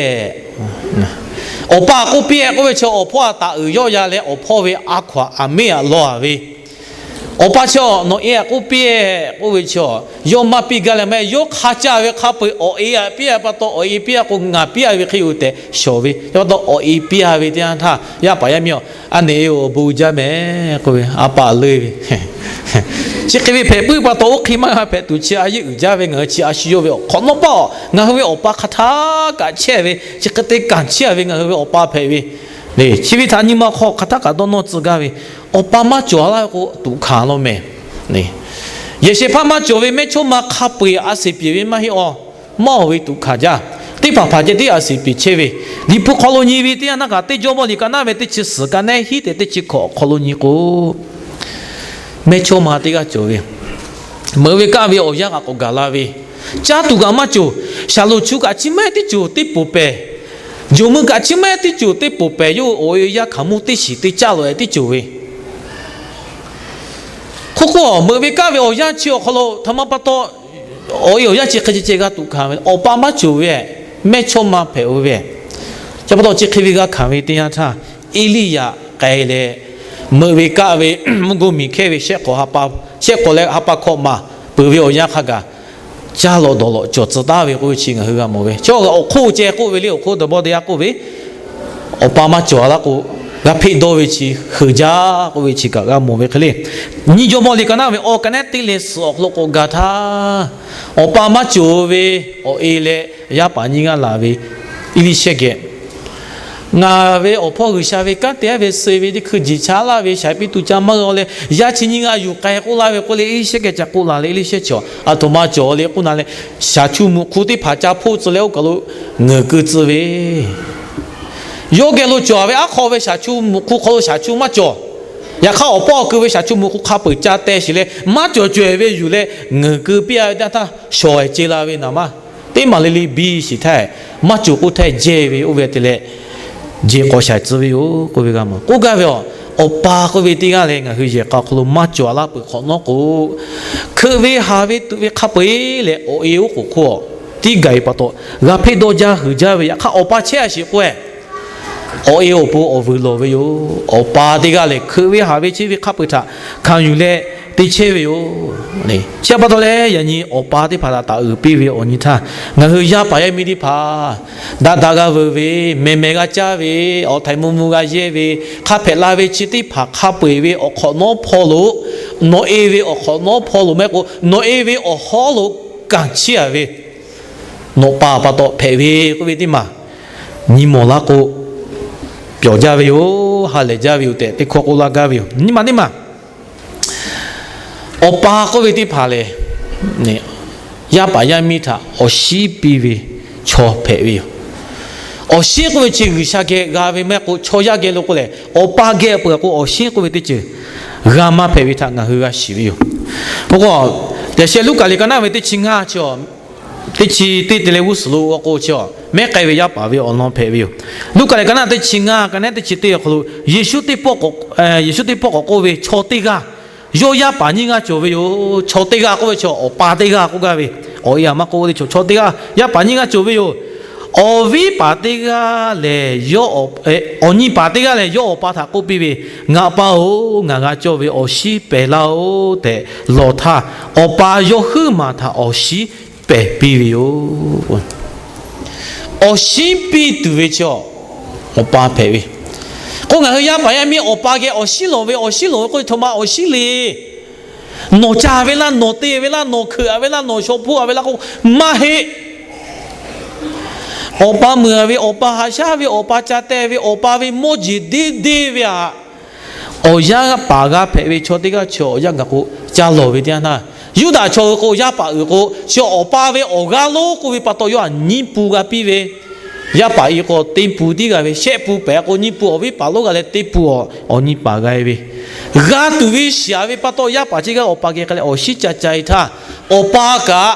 awˬ pa k'oˆ piˇ-e k'oˆ ve chi awˬ hpawˇ a taˍ uiˍ yawˇ ya leh awˬ hpawˇ ve a hkaw aˬ a meˇ aꞈ law a ve awˬ pa chi nawˬ e aꞈ k'oˆ piˇ-e k'oˆ ve chi, yawˇ maˇ piˇ gaˇ leh maˇ heˆ. Yawˇ hk'a caˇ ve hk'a peu-eˬ awˬ e aꞈ piˇ a pa taw, awˬ e piˇ a k'o ngaˬ piˇ a ve hk'e yoˬ tehꞈ shawˍ ve. Chi pa taw awˬ e piˇ a ve teˇ yanˇ htaˇ, yaˇ paˍ yaˇ miˇ-oˬ, a nehˬ e awˬ bon jaˇ mehˍ k'oˆ ve, a pa leuˇ ve chi hk'e ve hpehꞈ puiˉ pa taw, oˇ hk'e maˇ g'a hpehꞈ tuˬ chi a yeˇ uiˍ jaˇ ve ngaˬ hui chi a shu yawˇ ve awˬ hk'awꞈ nawˉ paˆ-oˬ, ngaˬ hui ve awˬ pa hk'a htaˇ kaꞈ chehˇ ve, chi hk'e te kanˬ chehˇ ve ngaˬ hui ve awˬ pa hpehꞈ ve. Chi ve htaꞈ nyi ma hk'aw hk'a htaˇ kaꞈ dawˇ nawˇ tcuh gaˇ ve, awˬ pa maˇ cawˬ laˇ ve k'o tuꞈ hkanˍ law mehˍ. Yehˬ shehˍ hpaˇ maˇ cawˬ ve mehˇchawˇma hk'a peu-eˬ a seˍ piˍ ve maˇ heˆ-aw. Maˇ oˬ ve tuꞈ hkanˍ jaˇ. Teˇ hpaˍ hpaˍ ceh tiˉ a seˍ piˍ chehˇ ve, Liꞈ hpu hk'aw lo nyi ve teˇ yanˇ htaˇ kaꞈ teˇ Jawˇmawˇ liꞈ ka naˉ ve teˇ chi suhˍ ka naˉ hiˉ tehꞈ teˇ chi hkawꞈ awˬ hk'aw lo nyi k'o, mehˇchawˇma teˇ g'aˇ cawˬ ve, meuꞈ ve kaˆ ve awˬ yanˇ kaꞈ k'awꞈ gaˬ la ve, caˇ tuˬ kaꞈ maˇ cawˬ. Shaˍlonˍ chu kaꞈ chi maˇ heˆ teˇ ceuˬ teˇ poˬ pehˍ, jawˬ meuˇ kaꞈ chi maˇ heˆ teˇ ceuˬ teˇ poˬ pehˍ, yawˇ hui awˬ e yaˇ hkaoˍmonˇ teˇ shiˍ te caˇ lawˬ e teˇ ceuˬ ve. Hk'oˆ k'o, meuꞈ ve kaˆ ve awˬ yanˇ chi awˬ hk'aw lo htaꞈ ma pa taw, awˬ e awˬ yanˇ chi hk'e ceh ceh g'a tuꞈ hkanˍ ve, awˬ pa maˇ cawˬ ve, mehˇchawˇma hpehꞈ-o ve, chi pa taw chi hk'e ve g'a hkanˍ ve teˇ yanˇ htaˇ, Eˇliˇyaꞈ k'ai leh, meuꞈ ve kaˆ ve mvuhˇ goˇ miˬ hkehˇ ve shehˆ k'awꞈ ha pa, shehˆ k'awꞈ leh ha pa hkawꞈ maˬ peuˬ ve awˬ yanˇ hk'a gaˬ, caˇ lawꞈ dawˬ lawꞈ cawˬ tcuh taˉ ve k'oˆ ve chi ngaˬ hui g'a mawˬ ve. Chaw g'aꞈ awˬ hk'oˆ ceh k'oˆ ve le, awˬ hk'oˆ dawˇ bawˇ teˇ yanˇ k'oˆ ve, awˬ pa maˇ cawˬ laˇ k'o, g'a hpeˆ dawˇ ve chi heuˬ jaˇ k'oˆ ve chi kaꞈ g'a mawˬ ve hk'e le. Nyiˇ Jawˇmawˇ liꞈ ka naˉ ve awˬ ka nehˉ teˇ leh suhˍ awˬ hk'aw lo k'awꞈ gaˬ htaˇ, awˬ pa maˇ cawˬ ve awˬ e leh yaˇ paˍ nyiˇ g'aˇ laˬ ve Eˇliˇshehˇgehꞈ, ngaˬ ve awˬ hpawˇ G'uiˬsha ve kanˉ te-a ve suh ve teˇ hkui jeˬ chaˇ laˇ ve shaˍ piˇ tuˬ ca maˇ g'a-o leh, yaˇ chi nyiˇ g'aˇ yuˬ k'ai k'oˆ laˇ ve k'oˆ leh, Eˇliˇshehˇgehꞈ ca k'oˆ la leh, Eˇliˇshehˇ chi a htoꞈ ma cawˬ le k'oˆ na leh, shaˍ chu muꞈ hk'u teˇ hpaˍ ca hpoˆ tcuh leh oˇ kaˬ lo ngeuˍ keu tcuh ve, yawˇ geh lo cawˬ ve aˉ hk'aw ve shaˍ chu muꞈ hk'u hk'aw lo shaˍ chu maˇ cawˬ. Yaꞈ hk'aˇ, awˬ pawˇ keu ve shaˍ chu muꞈ hk'u hk'a peuˬ ca teh shiˍ leh, maˇ cawˬ cawehˬ ve yuˬ leh ngeuˍ keu piˇ-a ve teˇ yanˇ htaˇ, shawˍ-ehˍ ce la ve naˍ maˇ teˇ maˬ le le biˇ shiˍ htaˇ, maˇ cawˬ k'oˆ htaˇ jehˇ ve oˇ ve te leh, jeˬ k'awꞈ shaiˍ tcuh ve yoˬ k'oˆ ve g'a mawˬ. K'oˆ gaˇ ve, awˬ pa k'oˆ ve teˇ g'aˇ lehˬ, ngaˬ hui yehˬ k'a awˬ hk'aw lo maˇ cawˬ-a laˇ peuˬ hk'awꞈ nawˉ k'o, hkeuꞈ ve haˍ ve tuꞈ ve hk'a peu-eˬ leh awˬ e oˉ k'oˍ hk'oˆ tiˉ gaˬ ve pa taw, g'a hpeˆ dawˇ jaˇ heuˬ jaˇ ve. Yaꞈ hk'aˇ, awˬ pa chehˇ-a sheˍ k'oˆ-e, awˬ e awˬ pon awˬ vuiˬ lawˬ ve yoˬ. Awˬ pa teˇ g'aˇ lehˬ, hkeuꞈ ve haˍ ve chehˇ ve hk'a peu-eˬ htaꞈ hkanˍ yuˬ leh te chehˇ ve yoˬ. Chi pa taw leh, yaꞈ nyi awˬ pa teˇ hpaˍ htaꞈ taˍ uiˍ piˇ ve awˬ nyi htaˇ, ngaˬ hui yaˇ paˍ yaˇ miˇ teˇ hpaˍ daꞈ daꞈ g'a veuˬ ve, mehˬ mehˬ g'a caˇ ve, awˬ htaiˍ mvuh mvuh g'a yehˇ ve, hk'a hpehꞈ la ve chi teˇ hpaˍ hk'a peu-eˬ ve awˬ hk'awꞈ nawˉ hpawˇ lo, nawˬ e ve awˬ hk'awꞈ nawˉ hpawˇ lo maˇ heˆ k'o, nawˬ e ve awˬ hawˉ lo kanˍ chiˇ-a ve, nawˬ pa pa taw hpehꞈ ve k'oˆ ve teˇ maˬ nyi mawˬ laˇ k'o, pyawˬ jaˇ ve yoˬ, ha lehˬ jaˇ ve yoˬ tehꞈ teˇ hkawˇ k'oˆ laˇ gaˇ ve yoˬ. Nyi ma teˇ maˬ, awˬ pa k'oˆ ve teˇ hpaˍ lehˬ, yaˇ paˍ yaˇ miˇ htaꞈ awˬ shinˉ piˇ ve chaw hpehꞈ ve yoˬ. Awˬ shinˉ k'oˆ ve chi G'uiˬsha geh g'a ve maˇ heˆ k'o, chaw yaˇ geh lo k'o lehˬ, awˬ pa geh peuˬ k'o, awˬ shinˉ k'oˆ ve teˇ ceuˬ g'a maˇ hpehꞈ ve htaꞈ ngaˬ hui g'a shiˍ ve yoˬ. Oˇ k'o, yaꞈ sheh Luˉkaꞈ liꞈ ka naˉ ve teˇ chi ngaˇ chi, teˇ chi teˇ te leh g'uˇ suhˍ lo k'o chi, mehˉ k'ai ve yaˇ paˍ ve awˬ lawn hpehꞈ ve yoˬ. Luˉkaꞈ liꞈ ka naˉ teˇ chi ngaˇ, ka nehˉ teˇ chi teˇ awˬ hk'aw lo, Yeˍsuˆ teˇ pawˆ k'awꞈ k'oˆ ve chaw teˇ g'aˇ, yawˇ yaˇ paˍ nyiˇ g'aˇ cawˬ ve yoˬ. Chaw teˇ g'aˇ k'oˆ ve chaw, awˬ pa teˇ g'aˇ k'oˆ gaˇ ve, awˬ e a maˇ k'oˆ ve teˇ chaw, chaw teˇ g'aˇ yaˇ paˍ nyiˇ g'aˇ cawˬ ve yoˬ. Awˬ viˉ paˍ teˇ g'aˇ lehˬ, awˬ nyi paˍ teˇ g'aˇ lehˬ, yawˇ awˬ pa htaꞈ k'oˆ piˇ ve, Ngaˬ pa-oˬ, ngaˬ g'a cawˇ ve awˬ shinˉ pehˍ laˇ-oˆ tehꞈ lawˬ htaˇ, awˬ pa yawˇ huiˉ maˬ htaꞈ awˬ shinˉ pehˍ piˇ ve yoˬ. Awˬ shinˉ piˇ tuˬ ve chi awˬ pa hpehꞈ ve k'o, ngaˬ hui yaˇ paˍ yaˇ miˇ awˬ pa geh awˬ shinˉ lawˬ ve, awˬ shinˉ lawˬ ve k'oˆ ve htaꞈ ma awˬ shinˉ le. Nawˬ ca ve laˇ, nawˬ te ve laˇ, nawˬ hkeuꞈ-a ve laˇ, nawˬ shaw hpoˆ-a ve laˇ k'o, maˇ heˆ. Awˬ pa meuꞈ-a ve, awˬ pa haꞈ shaˉ ve, awˬ pa ca teh ve, awˬ pa ve mawˇ jeˬ deˇ deˇ ve haꞈ, awˬ yaˇ paˍ g'a hpehꞈ ve chaw teˇ g'aˇ chi awˬ yanˇ gaˬ k'o, ca lawˬ ve teˇ yanˇ htaˇ, Yuˇdaꞈ chaw hui k'o, yaˇ paˍ uiˍ k'o, chi awˬ pa ve awˬ g'aˇ lonˉ k'oˆ ve pa taw, yawˇ htaꞈ nyiˇ pun g'a piˇ ve. Yaˇ paˍ i k'o, teˇ pun tiˉ g'a ve, shehˆ pun pehꞈ k'o, nyiˇ pun awˬ viˉ paˍ lonˉ g'a leh teˇ pun awˬ nyi paˍ g'a-e ve. G'a tuˬ ve shiˍ-a ve pa taw, yaˇ paˍ chi g'aˇ awˬ pa geh k'ai leh awˬ shinˉ ca ca-e htaˇ, awˬ pa kaꞈ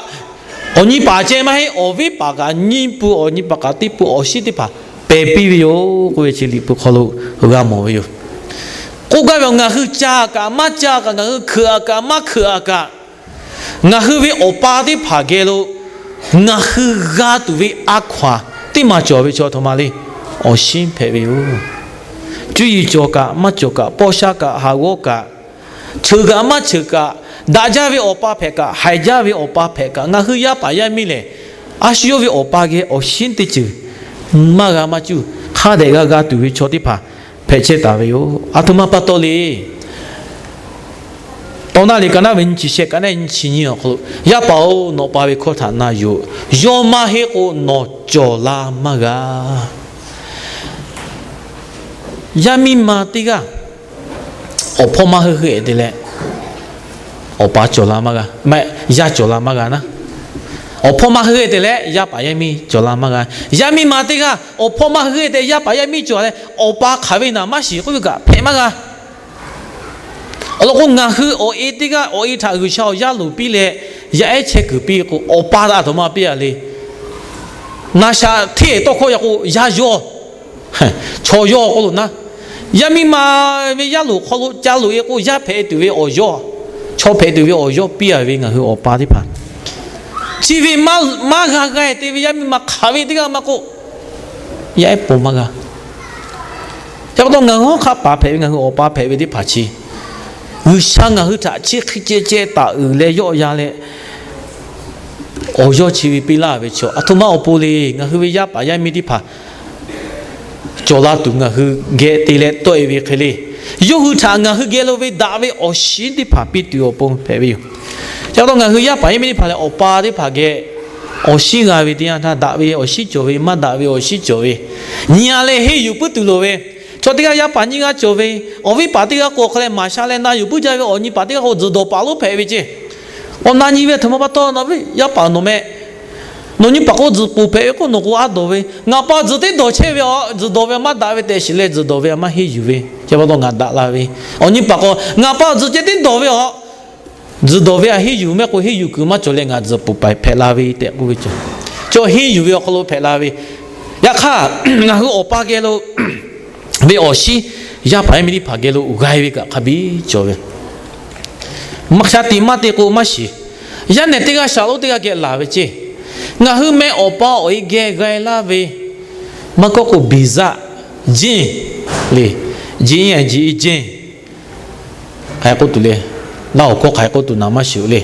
awˬ nyi paˍ ceh maˇ heˆ, awˬ viˉ paˍ kaꞈ nyiˇ pun awˬ nyi paˍ kaꞈ teˇ pun awˬ shinˉ teˇ hpaˍ pehˍ piˇ ve yoˬ k'oˆ ve chi Liꞈ hpu hk'aw lo g'a mawˬ ve yoˬ. K'oˆ gaˇ ve, ngaˬ hui ca-a kaꞈ maˇ ca-a kaꞈ, ngaˬ hui hkeuꞈ-a kaꞈ maˇ hkeuꞈ-a kaꞈ, ngaˬ hui ve awˬ pa teˇ hpaˍ geh lo ngaˬ hui g'a tuˬ ve a hkaw-anˬ teˇ maˬ cawˬ ve chaw htaꞈ ma le, awˬ shinˉ hpehꞈ ve yoˬ. Cuˇ yiˍ cawˬ kaꞈ maˇ cawˬ kaꞈ, pawˆ shaˉ kaꞈ haˍ g'awˇ kaꞈ, cheuˬ kaꞈ maˇ cheuˬ kaꞈ, daꞈ jaˇ ve awˬ pa hpehꞈ kaꞈ, haiˬ jaˇ ve awˬ pa hpehꞈ kaꞈ, ngaˬ hui yaˇ paˍ yaˇ miˇ lehˬ, a shu yawˇ ve awˬ pa geh awˬ shinˉ teˇ ceuˬ maˇ g'a maˇ cuˇ, hk'a dehꞈ g'a g'a tuˬ ve chaw teˇ hpaˍ hpehꞈ chehˇ taˍ ve yoˬ. A htoꞈ ma pa taw le. Tawˇ naˆ liꞈ ka naˆ ve nyiˇ chi shehˆ, ka naˆ nyiˇ chi nyiˇ awˬ hk'aw lo, Yaˇ paˍ-oˬ, nawˬ pa ve hkawˇ htaꞈ na yuˬ. Yawˇ maˇ heˆ k'o nawˬ cawˬ la maˇ g'a. Yaˇ miˇ ma teˇ g'aˇ awˬ hpawˇ maˇ heuˆ heuˆ-e te leh, awˬ pa cawˬ la maˇ g'a, yaˇ cawˬ la maˇ g'a naˉ. Awˬ hpawˇ maˇ heuˆ heuˆ-e te leh yaˇ paˍ yaˇ miˇ cawˬ la maˇ g'a. Yaˇ miˇ ma teˇ g'aˇ awˬ hpawˇ maˇ heuˆ heuˆ-e te yaˇ paˍ yaˇ miˇ cawˬ leh, awˬ pa hk'aˬ ve naˬ maˇ shiˍ k'oˆ ve kaꞈ hpehꞈ maˇ g'a. Awˬ lawn k'o, ngaˬ hui awˬ e teˇ g'aˇ awˬ e htaꞈ G'uiˬsha awˬ yaˇ loˍ piˇ leh, yaˇ ehˉ chehˇ kuiˬ piˇ k'o, awˬ pa htaꞈ a htoꞈ ma piˇ-a le. Na shaꞈ hteˇ tawˇ hkawˇ yaꞈ k'o yaˇ yawˇ, chaw yawˇ k'oˆ lo naˉ, yaˇ miˇ ma ve yaˇ loˍ hk'aw lo ca loꞈ e k'o, yaˇ hpehꞈ tuˬ ve awˬ yawˇ, chaw hpehꞈ tuˬ ve awˬ yawˇ piˇ a ve ngaˬ hui awˬ pa teˇ hpaˍ, chi ve maˇ g'a g'a te ve yaˇ miˇ ma hk'aˬ ve teˇ g'aˇ maˇ k'oˆ, yaˇ ehˉ pon maˇ g'a. Chi pa taw ngaˬ hui hawˉ hk'aˆ paˍ hpehꞈ ve, ngaˬ hui awˬ pa hpehꞈ ve teˇ hpaˍ chi, G'uiˬsha ngaˬ hui htaꞈ chi hk'e ceh ceh taˍ uiˍ leh yawˆ yan leh, awˬ yawˇ chi ve piˇ laˇ ve chaw, aˬ htoꞈ ma awˬ pon le, ngaˬ hui ve yaˇ paˍ yaˇ miˇ teˇ hpaˍ cawˬ la tuˬ ngaˬ hui geh te leh tawˆ e ve hk'e le, yawˇ hui htaꞈ ngaˬ hui geh lo ve daꞈ ve awˬ shinˉ teˇ hpaˍ piˇ tuˬ awˬ pon hpehꞈ ve yoˬ. Chi pa taw ngaˬ hui yaˇ paˍ yaˇ miˇ teˇ hpaˍ lehˬ, awˬ pa teˇ hpaˍ geh awˬ shinˉ g'a ve teˇ yanˇ htaˇ, daꞈ ve awˬ shinˉ cawˬ ve, maˇ daꞈ ve awˬ shinˉ cawˬ ve, nyi a leh henˇ yuˬ puiˉ tuˬ loˍ ve, chaw teˇ g'aˇ yaˇ paˍ nyiˇ g'aˇ cawˬ ve, awˬ viˉ paˍ teˇ g'aˇ k'o hk'a leh maˍ sha leh na yuˬ puiˉ jaˇ ve, awˬ nyi paˍ teˇ g'aˇ k'o tzuhˬ dawˬ paˍ lonˉ hpehꞈ ve ceˇ. Awˬ na nyi ve aˬ htoꞈ ma pa taw, yaˇ paˍ nawˬ meh, nawˬ nyi paˍ k'o tzuhˬ poˬ hpehꞈ ve k'oˆ, nawˬ k'o a dawˬ ve, ngaˬ pa tzuhˬ teˇ dawˬ chehˇ ve a, tzuhˬ dawˬ ve a maˇ daꞈ ve tehꞈ shiˍ leh tzuhˬ dawˬ ve a maˇ henˇ yuˬ ve, chi pa taw ngaˬ daꞈ la ve. Awˬ nyi paˍ k'o, ngaˬ pa tzuhˬ ceh teˇ dawˬ ve a, tzuhˬ dawˬ ve a henˇ yuˬ mehˆ k'o, henˇ yuˬ kuiˬ maˇ cawˬ leh ngaˬ tzuhˬ poˬ paˍ hpehꞈ la ve tehꞈ k'oˆ ve cawˬ. Chaw henˇ yuˬ ve awˬ hk'aw lo hpehꞈ la ve. Yaꞈ hk'aˇ, ngaˬ hui awˬ pa geh lo ve awˬ shinˉ, yaˇ paˍ yaˇ miˇ teˇ hpaˍ geh lo g'a e ve kaꞈ hk'a biˇ cawˬ ve. Maˇ sha tiꞈ maˇ te k'o maˇ shiˍ. Yaˇ nehˬ teˇ g'aˇ shaˍ lonˉ teˇ g'aˇ geh laˬ ve ceˇ. Ngaˬ hui meh awˬ pa awˬ e geh g'a e laˇ ve, maˇ kawˆ k'o biˍ zaˆ, jeˇ le, jeˇ, jeˇ, jeˇ, hk'aˬ hk'e k'oˆ tuˬ le, naˆ awˬ hkawˇ hk'aˬ hk'e k'oˆ tuˬ naˍ maˇ shiˍ-oˬ le.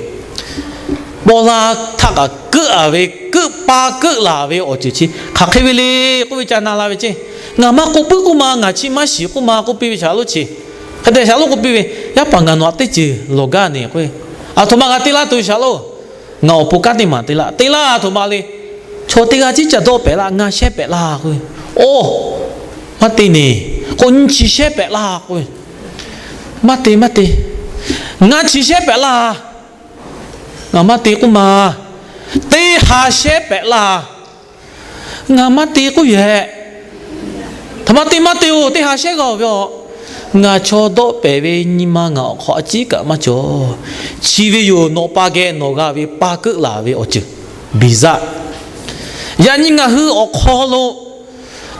Paw la htaˇ kaꞈ keuˆ a ve, keuˆ pa keuˆ laˬ ve awˬ ceuˬ chi hk'aˬ hk'e ve le k'oˆ ve ca na la ve ceˇ. Ngaˬ maˇ k'oˆ puiˉ k'oˆ ma, ngaˬ chi maˇ shiˍ k'oˆ ma k'oˆ piˇ ve shaˍ lonˉ chi. Hk'e te shaˍ lonˉ k'oˆ piˇ ve, Yaˇ paˍ ngaˬ nawˬ htaꞈ teˇ ceuˬ lawˬ gaˇ ne k'o, aˬ htoꞈ ma g'a te laˇ tuˬ shaˍ lonˉ. Ngaˬ awˬ pon kanˉ teˇ maˬ te laˇ, te laˇ aˬ htoꞈ ma le. Chaw teˇ g'aˇ ciˉ ca dawˆ pehꞈ laˇ, ngaˬ shehˉ pehꞈ laˇ k'oˆ ve. Oˇ, maˇ te ne, k'o nyi chi shehˉ pehꞈ laˇ k'oˆ ve. Maˇ te, maˇ te. Ngaˬ chi shehˉ pehꞈ laˇ. Ngaˬ maˇ te k'oˆ ma. Teˇ ha shehˉ pehꞈ laˇ. Ngaˬ maˇ te k'oˆ yehˬ. Htoꞈ ma te maˇ te-oˬ, teˇ ha shehˉ g'a-oˬ ve a. Ngaˬ chaw dawˆ pehꞈ ve nyi ma ngaˬ awˬ hk'aw a ciˉ kaꞈ maˇ cawˬ. Chi ve yoˬ, nawˬ pa geh nawˬ g'a ve pa keuˆ laˬ ve awˬ ceuˬ, biˍ zaˆ. Yaꞈ nyi ngaˬ hui awˬ hk'aw lo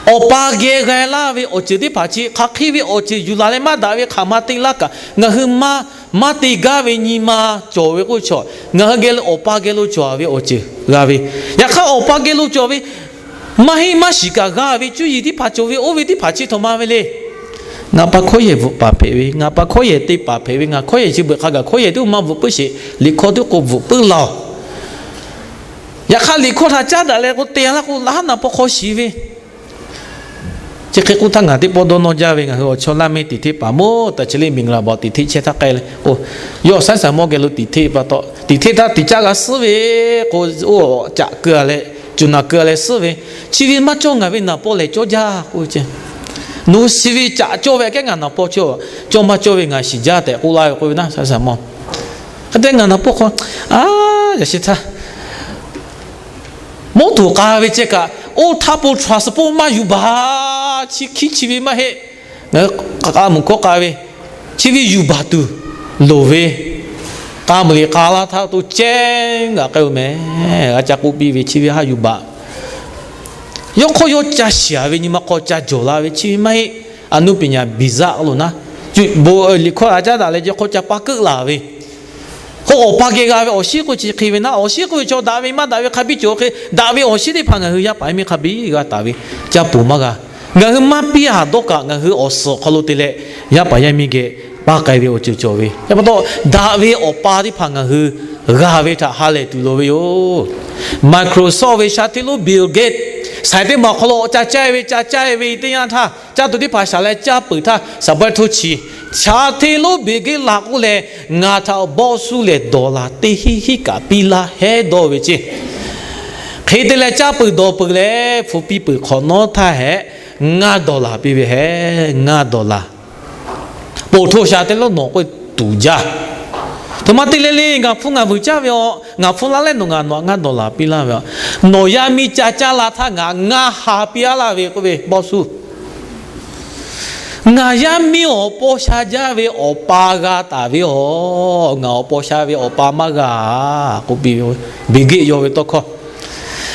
awˬ pa geh g'a laˇ ve awˬ ceuˬ teˇ hpaˍ chi hk'aˬ hk'e ve awˬ ceuˬ yuˬ laˬ leh maˇ daꞈ ve hk'aˬ ma te laˇ kaꞈ, ngaˬ hui maˇ maˇ te gaˇ ve nyi ma cawˬ ve k'oˆ ve chaw, ngaˬ hui geh lo awˬ pa geh lo cawˬ ve awˬ ceuˬ g'a ve. Yaꞈ hk'aˇ awˬ pa geh lo cawˬ ve maˇ heˆ maˇ shiˍ kaꞈ g'a ve cuˇ yiˍ teˇ hpaˍ cawˬ ve, oˇ ve teˇ hpaˍ chi htoꞈ ma ve le. Ngaˬ pa hkawˇ yehˬ bvuhꞈ paˍ hpehꞈ ve, ngaˬ pa hkawˇ yehˬ te paˍ hpehꞈ ve, ngaˬ hkawˇ yehˬ chi beuꞈ hk'a gaˬ hkawˇ yehˬ teˇ maˇ bvuhꞈ puiˉ sheˍ, liꞈ hkawˇ teˇ k'o bvuhꞈ puiˉ laˇ-oˬ. Yaꞈ hk'aˇ liꞈ hkawˇ htaꞈ caˉ daꞈ leh k'o te laˇ k'o, laꞈ haˉ naˍ paw hk'aw shiˍ ve. Chi hk'e k'oˆ htaˇ ngaˬ teˇ pawˆ dawˇ nawˇ jaˇ ve ngaˬ hui awˬ chawˇ laˇ mehˇ tiˍ hteˆ paˍ moˉ taˍ chi le miˬ guiˬ laˬ bawˬ tiˍ hteˆ chehˇ htaˇ k'ai leh k'o, yawˇ saiˉ saˍ mawˇ geh lo tiˍ hteˆ pa taw, tiˍ hteˆ htaˇ tiˍ caˇ g'a suhˉ ve k'o, oˇ caꞈ keu a leh, cuˬ naˬ keu a leh suhˉ ve, chi ve maˇ cawˇ ngaˬ ve naˍ paw lehˬ cawˇ jaˇ k'oˆ ve ceˇ. Nawˬ hui chi ve caꞈ cawˇ ve aꞈ kehˉ ngaˬ naˍ paw cawˇ, cawˇ maˇ cawˇ ve ngaˬ shiˍ jaˇ tehꞈ k'oˆ laˇ ve k'oˆ ve naˉ saiˉ saˍ mawˇ. Hk'e te ngaˬ naˍ paw hk'aw, a, yaꞈ sheh htaˇ mawˇ tuˬ k'a ve ceh kaꞈ, oˇ htaˇ po transport maˇ yuˬ baˬ, chi hkiˉ chi ve maˇ heˆ. Ngaˬ hui k'a muiˬ hkawˇ k'a ve, chi ve yuˬ baˬ tuˬ loˍ ve, k'a muiˬ liꞈ k'a laˇ htaˇ to ceh g'aꞈ k'ai-o meh. A ca k'oˆ piˇ ve chi ve haˆ yuˬ baˬ. Yawˇ hk'awˇ yawˇ ca shiˍ a ve nyi ma hk'aw ca jawˬ la ve chi ve maˇ heˆ. A nuˇ piˍ nyaˍ biˍ zaˆ lo naˉ, cuˬ bon liꞈ hkawˇ a caˉ daꞈ leh yawˇ hk'awˇ ca pa keuˆ laˬ ve. K'o awˬ pa geh g'a ve awˬ shinˉ k'oˆ chi hk'e ve naˉ, awˬ shinˉ k'oˆ ve chaw daꞈ ve maˇ daꞈ ve hk'a biˇ cawˬ hk'e, daꞈ ve awˬ shinˉ teˇ hpaˍ ngaˬ hui yaˇ paˍ yaˇ miˇ hk'a biˇ g'a taˍ ve, ca poˬ maˇ g'a. Ngaˬ hui maˇ piˇ a dawˇ kaꞈ ngaˬ hui awˬ suhˍ awˬ hk'aw lo te leh yaˇ paˍ yaˇ miˇ geh paˇ k'ai ve awˬ ceuˬ cawˬ ve. Yaˇ pa taw, daꞈ ve awˬ pa teˇ hpaˍ ngaˬ hui g'a ve htaꞈ ha lehˬ tuˬ loˍ ve yoˬ. Microsoft ve sha hteˇ lonˉ Bill Gates, saiˍ teˇ maˬ awˬ hk'aw lo ca caˇ ve ca caˇ ve teˇ yanˇ htaˇ, caˇ tuˬ teˇ hpaˍ shaˍ leh caˇ peuˬ htaˇ, shaˍ bawehˇ htoˇ chi, sha hteˇ lonˉ Bill Gates la k'oˆ leh, ngaˬ htaꞈ bawˆ suh lehˬ dawˬ laˬ teˇ hinˉ hinˉ kaꞈ piˇ laˇ hehˉ dawˇ ve ceˇ. Hk'e te leh caˇ peuˬ dawˬ peuˬ leh hpu piˇ peuˬ hk'awꞈ nawˉ htaˇ hehꞈ, ngaˇ dawˬ laˬ piˇ ve hehꞈ, ngaˇ dawˬ laˬ. Poˬ htoˇ sha teˇ lonˉ nawˬ k'oˆ tuˬ jaˇ. Htoꞈ ma te leh le, ngaˬ hpu ngaˬ vuiˬ caˇ ve a, ngaˬ hpu laˇ leh nawˬ ngaˬ nawˬ htaꞈ ngaˇ dawˬ laˬ piˇ laˇ ve a. Nawˬ yaˇ miˇ ca caˇ la htaˇ ngaˬ ngaˇ ha piˇ laˇ ve k'oˆ ve bawˆ suh. Ngaˬ yaˇ miˇ awˬ paw sha jaˇ ve awˬ pa g'a taˍ ve a. Ngaˬ awˬ paw sha ve awˬ pa maˇ g'a k'oˆ piˇ ve, Bill Gates yaw ve tawˇ hkawˇ.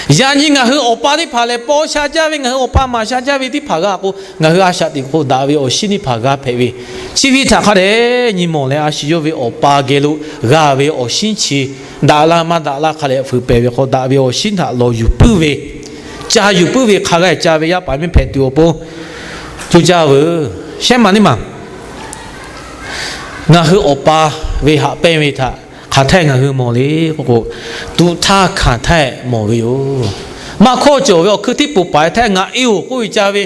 Yaꞈ nyi ngaˬ hui awˬ pa teˇ hpaˍ lehˬ, paw sha jaˇ ve, ngaˬ hui awˬ pa maˍ sha jaˇ ve teˇ hpaˍ g'a k'o, ngaˬ hui a shaꞈ teꞈ k'o daꞈ ve awˬ shinˉ teˇ hpaˍ g'a hpehꞈ ve, chi ve htaꞈ hk'a dehꞈ nyi mawˬ leh, a shu yawˇ ve awˬ pa geh lo g'a ve awˬ shinˉ chi daꞈ laˇ maˇ daꞈ laˇ hk'a dehꞈ fuiˍ pehˍ ve hk'aw, daꞈ ve awˬ shinˉ htaꞈ lawˬ yuˬ puiˉ ve, ca yuˬ puiˉ ve hk'a g'a ca ve yaˇ paˍ miˇ hpehꞈ tuˬ awˬ pon co caˇ veuˬ. Shehˉ maˬ neˇ maˬ, ngaˬ hui awˬ pa ve haꞈ pehnˇ ve htaꞈ hk'aˬ htaˇ ngaˬ hui mawˬ le k'oˆ k'o, tuꞈ htaˇ hkanˍ htaˇ mawˬ ve yoˬ. Maˇ hkawˇ cawˬ ve awˬ hkui htiˇ poˍ paˍ htaˇ ngaˬ e-oˬ k'oˆ ve ca ve,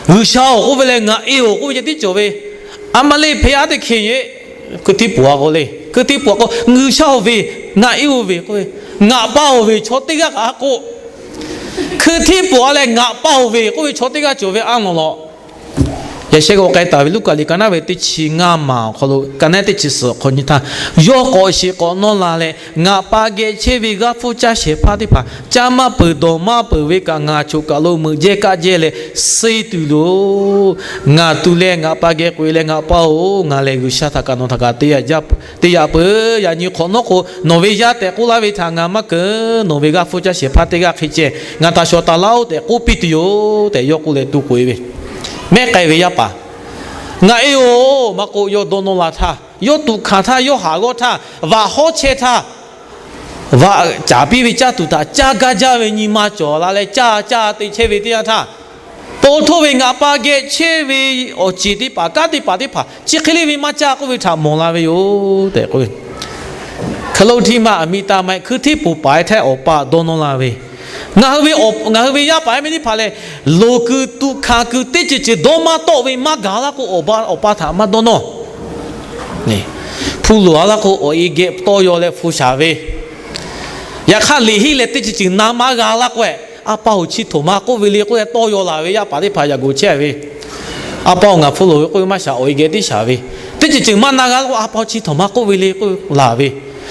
G'uiˬsha-oˬ k'oˆ ve leh ngaˬ e-oˬ k'oˆ ve ceh tiˉ cawˬ ve, a ma le hpe aˉ teˇ hkeh yeˬ hkui htiˇ poˍ a k'o le, hkui htiˇ poˍ a k'o G'uiˬsha-oˬ ve, ngaˬ e-oˬ ve k'oˆ ve, ngaˬ pa-oˬ ve chaw teˇ g'aˇ kaꞈ a k'o, hkui htiˇ poˍ a leh ngaˬ pa-oˬ ve k'oˆ ve chaw teˇ g'aˇ cawˬ ve a lawˬ lawꞈ. Yaꞈ sheh g'aw k'ai taˍ ve Luˉkaꞈ liꞈ ka naˉ ve teˇ chi ngaˇ maˬ awˬ hk'aw lo, ka naˉ teˇ chi suhˍ awˬ hk'aw nyi htaˇ, yawˇ k'awꞈ shiˍ k'awꞈ nawˇ la leh, ngaˬ pa geh chehˇ ve g'aˇ hpfuhˇ caˇ shehˍ hpaˇ teˇ hpaˍ caˇ maˇ peuˬ dawˬ maˇ peuˬ ve kaꞈ ngaˬ choˬ kaˬ lo meuꞈ jehˇ kaˆ jehˇ leh suh tuˬ loˬ. Ngaˬ tu leh ngaˬ pa geh k'oꞈ e leh, Ngaˬ pa-oˬ, ngaˬ lehˬ G'uiˬsha htaꞈ kaꞈ nawˬ htaꞈ kaꞈ te yaꞈ peuˬ. Yaꞈ nyi hk'awꞈ nawˉ k'o, nawˬ ve yaˇ tehꞈ k'oˆ laˇ ve htaꞈ ngaˬ maˇ keunˍ. Nawˬ ve g'aˇ hpfuhˇ caˇ shehˍ hpaˇ teˇ g'aˇ hk'e ceh ngaˬ htaꞈ shawˍ taˍ laˇ-oˆ tehꞈ k'oˆ piˇ tuˬ yoˬ tehꞈ yawˇ k'oˆ leh tu k'oꞈ e ve, mehˉ k'ai ve yaˇ paˍ, ngaˬ e-oˬ maˇ k'oˆ, yawˇ dawˇ nawˇ la htaˇ, yawˇ tuꞈ hkanˍ htaˇ, yawˇ haˍ g'awˇ htaˇ, vaꞈ hawˉ chehˇ htaˇ, vaꞈ caˍ piˇ ve caˇ tuˬ htaꞈ caˇ gaˇ jaˇ ve nyi ma cawˬ la leh caˇ caˇ te chehˇ ve teˇ yanˇ htaˇ, po htoˇ ve ngaˬ pa geh chehˇ ve awˬ ceˬ teˇ hpaˍ, kanˉ teˇ hpaˍ teˇ hpaˍ chi hk'e le ve maˇ caˇ k'oˆ ve htaꞈ mawˬ la ve yoˬ tehꞈ k'oˆ ve. Hk'e lo htiˇ ma aˬ miˇ taˇ maˇ heˆ, hkui htiˇ poˍ paˍ htaˇ awˬ pa dawˇ nawˇ la ve, ngaˬ hui ve yaˇ paˍ yaˇ miˇ teˇ hpaˍ lehˬ, loˍ kuiˬ tuꞈ hkanˍ kuiˬ teˇ ceuˬ ceuˬ dawˇ maˇ tawˆ ve maˇ gaˬ laˇ k'o, awˬ pa htaꞈ maˇ dawˇ nawˇ. Hpu loˍ a laˇ k'o, awˬ e geh tawˇ yaw leh hpu shaˍ ve, yaꞈ hk'aˇ liꞈ henˇ leh teˇ ceuˬ ceuˬ na maˇ g'a laˇ k'o, a pa-oˬ, chi htoꞈ ma k'oˆ ve le k'oˆ leh tawˇ yaw laˬ ve yaˇ paˍ teˇ hpaˍ yaꞈ g'oˍ chehˇ ve. A pa-oˬ, ngaˬ hpu loˍ ve k'oˆ ve maˇ shaˍ, awˬ e geh tiˉ shaˍ ve, teˇ ceuˬ ceuˬ maˇ na g'a laˇ k'o, a pa-oˬ, chi htoꞈ ma k'oˆ ve le k'oˆ laˬ ve.